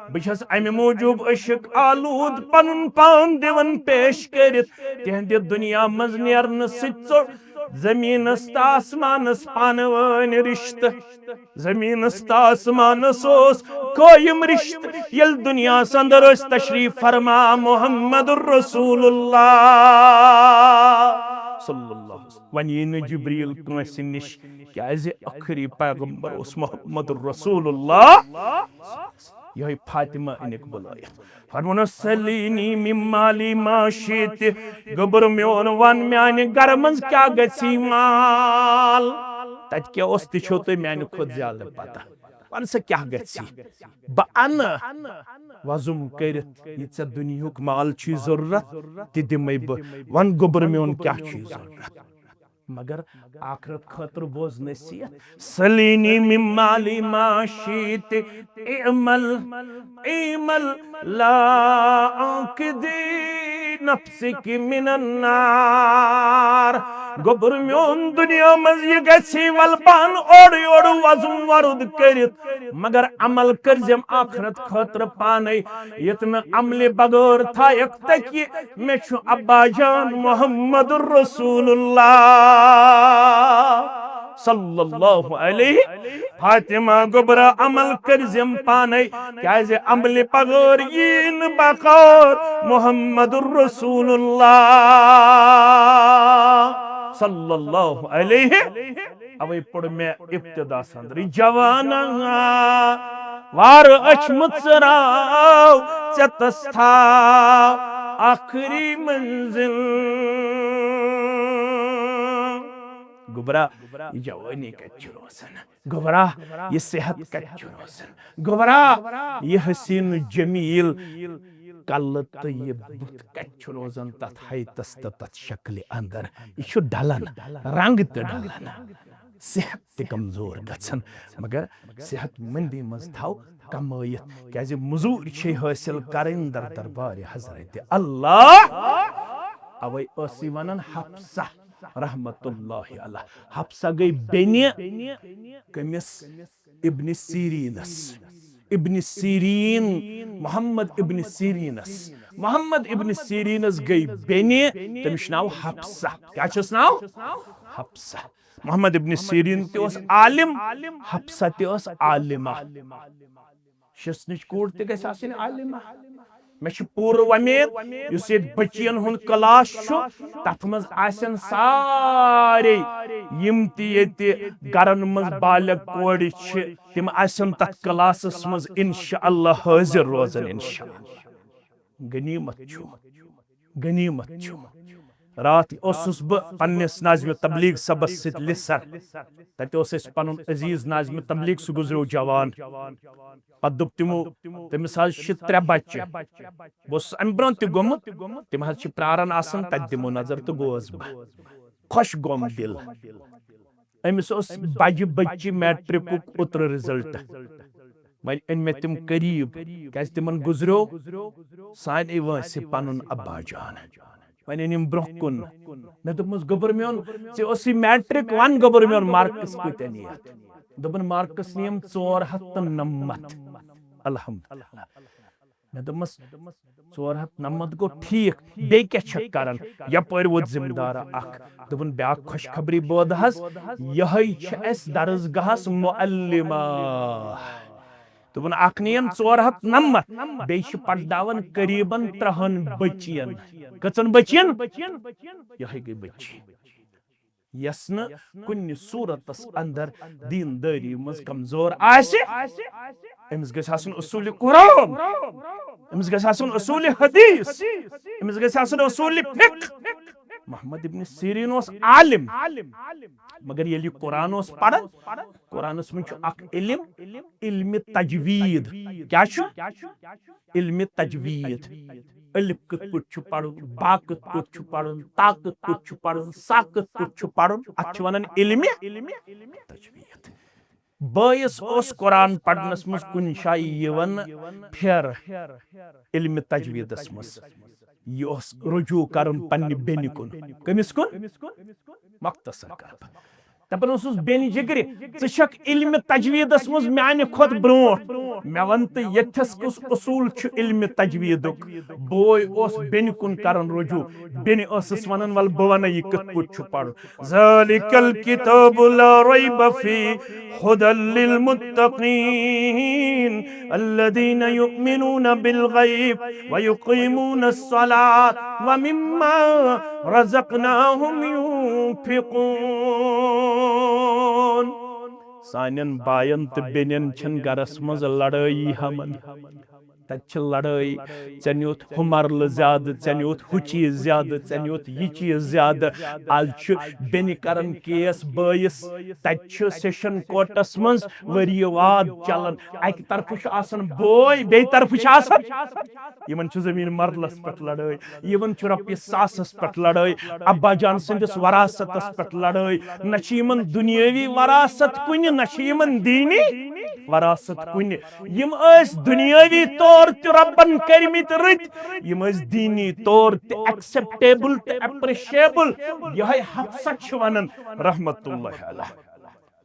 بہٕ چھَس اَمہِ موٗجوٗب عشق آلوٗد پنُن پان دِوان پیش کٔرِتھ۔ تِہنٛدِ دُنیا منٛز نیرنہٕ سۭتۍ ژوٚٹ زٔمیٖنس تہٕ آسمانس پانہٕ وٲنۍ رشتہٕ۔ زٔمیٖنس تہٕ آسمانس اوس قٲیِم رشتہٕ، ییٚلہِ دُنیاہس اندر ٲسۍ تشریف فرما محمد رسول اللہ صلی اللہ علیہ وسلم۔ وۄنۍ یی نہٕ جبریل کٲنٛسہِ نِش، کیازِ ٲخری پیغمبر اوس محمد رسول اللہ۔ یِہوٚے فاطمہ أنِکھ بُلٲیِتھ۔ فرمونس، "سلینی من مالی ما شئت"، گوٚبُر میون، وَن میانہِ گرٕ منٛز کیٛاہ گژھی مال؟ تتہِ کیٛاہ اوس، تہِ چھو تُہۍ میانہِ کھۄتہٕ زیادٕ پتہ۔ وَن سا کیٛاہ گژھی؟ بہٕ انہٕ وۄزُم کٔرِتھ، یہِ ژےٚ دُنیہُک مال چھُے ضروٗرت، تہِ دِمے بہٕ۔ وَن گوٚبُر میون کیٛاہ چھُے ضروٗرت؟ مگر آخرت خٲطرٕ بوز نصیحت۔ سلینی من مالی ما شئت، اعمل، اعمل، لا عاقدی نفسک من النار۔ گوٚبُر میون، دُنیا منٛز یہِ گژھی، وَلہٕ پان اورٕ یورٕ وۄزُم وۄرُد کٔرِتھ، مگر عمل کٔرزٮ۪م آخرت خٲطرٕ پانے۔ یُتھ نہٕ عملہِ بغٲر تھایکھ تکہِ، مےٚ چھُ ابا جان محمد رسول اللہ صلی اللہ علیہ۔ فاطمہ گوٚبرا، عمل کٔرزٮ۪م پانے، کیازِ عملہِ بغٲر یی نہٕ بقار محمد رسول اللہ صلی اللہ علیہ۔ اوے پوٚر مےٚ ابتداہس اندرٕے، جوانا، وار أچھ مٕژراو، ژےٚ تس تھاو آخری منزل۔ گوٚبرا، یہِ جوٲنی کتہِ چھِ روزان؟ گوٚبرا، یہِ صحت کتہِ چھُ روزان؟ گوٚبرا، یہِ حسین جمیل کلہٕ تہٕ یہِ بُتھ کتہِ چھُ روزان تتھ ہیئتس تہٕ تتھ شکلہِ اندر؟ یہِ چھُ ڈلان، رنگ تہِ ڈلان، صحت تہِ کمزور گژھان۔ مگر صحت مندی منٛز تھاو کمٲیِتھ، کیازِ مزوٗرۍ چھے حٲصِل کرٕنۍ در دربارِ حضرت اللہ۔ اوے ٲسٕے ونان حفصہ رحمت اللہ علیہ۔ حفصہ گٔے بیٚنہِ کٔمِس؟ ابن سیرینس۔ ابن سیرین، محمد ابن سیرینس۔ محمد ابن سیرینس گٔے بیٚنہِ، تٔمِس چھُ ناو حفصہ۔ کیٛاہ چھُس ناو؟ حفصہ۔ محمد ابن سیرین تہِ اوس عالم، حفصہ تہِ ٲس عالمہ۔ شِشنٕچ کوٗر تہِ گژھِ آسٕنۍ عالمہ۔ مےٚ چھِ پوٗرٕ وۄمید، یُس ییٚتہِ بٔچیَن ہُنٛد کلاس چھُ، تَتھ منٛز آسن سارے یِم تہِ ییٚتہِ گرن منٛز بالغ کورِ چھِ، تِم آسن تَتھ کلاسس منٛز انشاءاللہ حٲضِر روزان انشاءاللہ۔ غنیمت چھُ، غنیمت چھُ۔ راتھ اوسُس بہٕ پننِس ناظمِ تبلیغ صٲبس سۭتۍ لِسر۔ تتہِ اوس اَسہِ پنُن عزیز ناظمِ تبلیغ، سُہ گُزریو جوان۔ پتہٕ دوٚپ تِمو، تٔمِس حظ چھِ ترٛےٚ بچہِ۔ بہٕ اوسُس امہِ برونٛہہ تہِ گوٚمُت، تِم حظ چھِ پراران آسان، تتہِ دِمو نظر تہٕ گوس بہٕ۔ خۄش گوم دِل۔ أمِس اوس بجہِ بچہِ میٹرکُک اوترٕ رِزلٹ۔ وۄنۍ أنۍ مےٚ تِم قریب، کیازِ تِمن گُزریو سانے وٲنٛسہِ پنُن ابا جان۔ وۄنۍ أنِم برونٛہہ کُن۔ مےٚ دوٚپمَس، "گوٚبُر میون، ژےٚ اوسُے میٹرک، وَن گوٚبُر میون، مارکس کۭتیاہ نِیَتھ؟" دوٚپُن، "مارکس نِیَم ژور ہَتھ تہٕ نَمَتھ۔" الحمدللہ۔ مےٚ دوٚپمَس، "ژور ہَتھ نَمَتھ گوٚو ٹھیٖک، بیٚیہِ کیٛاہ چھَکھ کَران؟" یَپٲرۍ ووت ذمہٕ دارا اَکھ۔ دوٚپُن، "بیٛاکھ خۄشخبری بوزٕ حظ، یِہوٚے چھِ اَسہِ درسگاہَس معلمہ۔" دوٚپُن، "اَکھ نِیَن ژور ہَتھ نَمَتھ، بیٚیہِ چھِ پَرناوان قریباً ترٛہَن بٔچِیَن۔" کٔژَن بٔچِیَن؟ یِہوٚے گٔے بٔچی۔ یۄس نہٕ کُنہِ صوٗرتس اندر دیٖندٲری منٛز کمزور آسہِ، أمِس گژھِ آسُن اصوٗلِ قرآن، أمِس گژھِ آسُن اصوٗلِ حدیث، أمِس گژھِ آسُن اصوٗلِ فقہ۔ محمد ابن سیرین اوس عالم، مگر ییٚلہِ یہِ قرآن اوس پران، قرآنس منٛز چھُ اکھ علم، علمِ تجوید۔ کیٛاہ چھُ؟ علمِ تجوید۔ الف کِتھ پٲٹھۍ چھُ پرُن، با کِتھ پٲٹھۍ چھُ پرُن، تا کِتھ پٲٹھۍ چھُ پرُن، سا کِتھ پٲٹھۍ چھُ پرُن، اتھ چھِ ونان علمِ تجوید۔ بٲیِس اوس قرآن پرنس منٛز کُنہِ جایہِ یِوان پھیرٕ علمِ تجویدس منٛز۔ یہِ اوس رجوع کرُن پننہِ بیٚنہِ کُن۔ کٔمِس کُن؟ مختصر کرٕ بہٕ۔ دپان اوسُس، "بیٚنہِ جگرِ، ژٕ چھکھ علمِ تجویدس منٛز میانہِ کھۄتہٕ برونٛٹھ۔ مےٚ ون تہٕ، ییٚتھس کُس اصوٗل چھُ علمِ تجویدُک؟" بوے اوس بیٚنہِ کُن کران رجوع۔ بیٚنہِ ٲسٕس ونان، "ول بہٕ ونہٕ یہِ کِتھ پٲٹھۍ چھُ پرُن۔" ذلك الكتاب لا ريب فيه هدى للمتقين الذين يؤمنون بالغيب ويقيمون الصلاة ومما رزقناهم ينفقون۔ سانٮ۪ن باین تہٕ بیٚنٮ۪ن چھَنہٕ گرس منٛز لڑٲیی ہمن۔ تتہِ چھِ لڑٲے، "ژےٚ نیوٗتھ ہُہ مرلہٕ زیادٕ، ژےٚ نیوٗتھ ہُہ چیٖز زیادٕ، ژےٚ نیوٗتھ یہِ چیٖز زیادٕ۔" از چھُ بیٚنہِ کران کیس بٲیِس، تتہِ چھُ سیشن کورٹس منٛز ؤری واد چلان۔ اکہِ طرفہٕ چھُ آسان بوے، بیٚیہِ طرفہٕ چھُ آسان، یِمن چھُ زٔمیٖن مرلس پٮ۪ٹھ لڑٲے، یِمن چھُ رۄپیہِ ساسس پٮ۪ٹھ لڑٲے، ابا جان سٕنٛدِس وراثتس پٮ۪ٹھ لڑٲے۔ نہ چھِ یِمن دُنیٲوی وراثت کُنہِ، نہ چھِ یِمن دیٖنی وراثت کُنہِ۔ یِم ٲسۍ دُنیٲوی طور تہِ رۄبن کٔرمٕتۍ رٕتۍ، یِم ٲسۍ دیٖنی طور تہِ acceptable تہٕ appreciable۔ یِہوٚے حفصہ چھِ ونان رحمت اللہ علیہ۔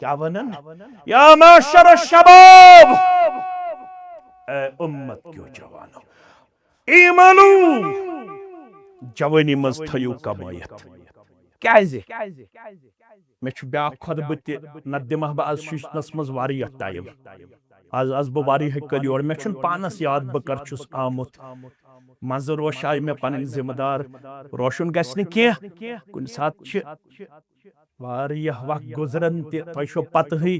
کیٛاہ ونان؟ یا معاشر الشباب، اے امت کیو جوانو، ایمانو، جوٲنی منٛز تھٲیِو کمٲیِتھ۔ کیٛازِ؟ مےٚ چھُ بیٛاکھ خطبہٕ تہِ، نتہٕ دِمہٕ ہا بہٕ از شیشنس منٛز واریاہ ٹایم۔ از، از بہٕ واریاہ کٲلۍ یور، مےٚ چھُنہٕ پانس یاد بہٕ کر چھُس آمُت۔ منٛزٕ روشاے مےٚ پنٕنۍ ذمہٕ دار، روشُن گژھِ نہٕ کینٛہہ۔ کُنہِ ساتہٕ چھِ واریاہ وقت گُزران تہِ، تۄہہِ چھو پتہٕے۔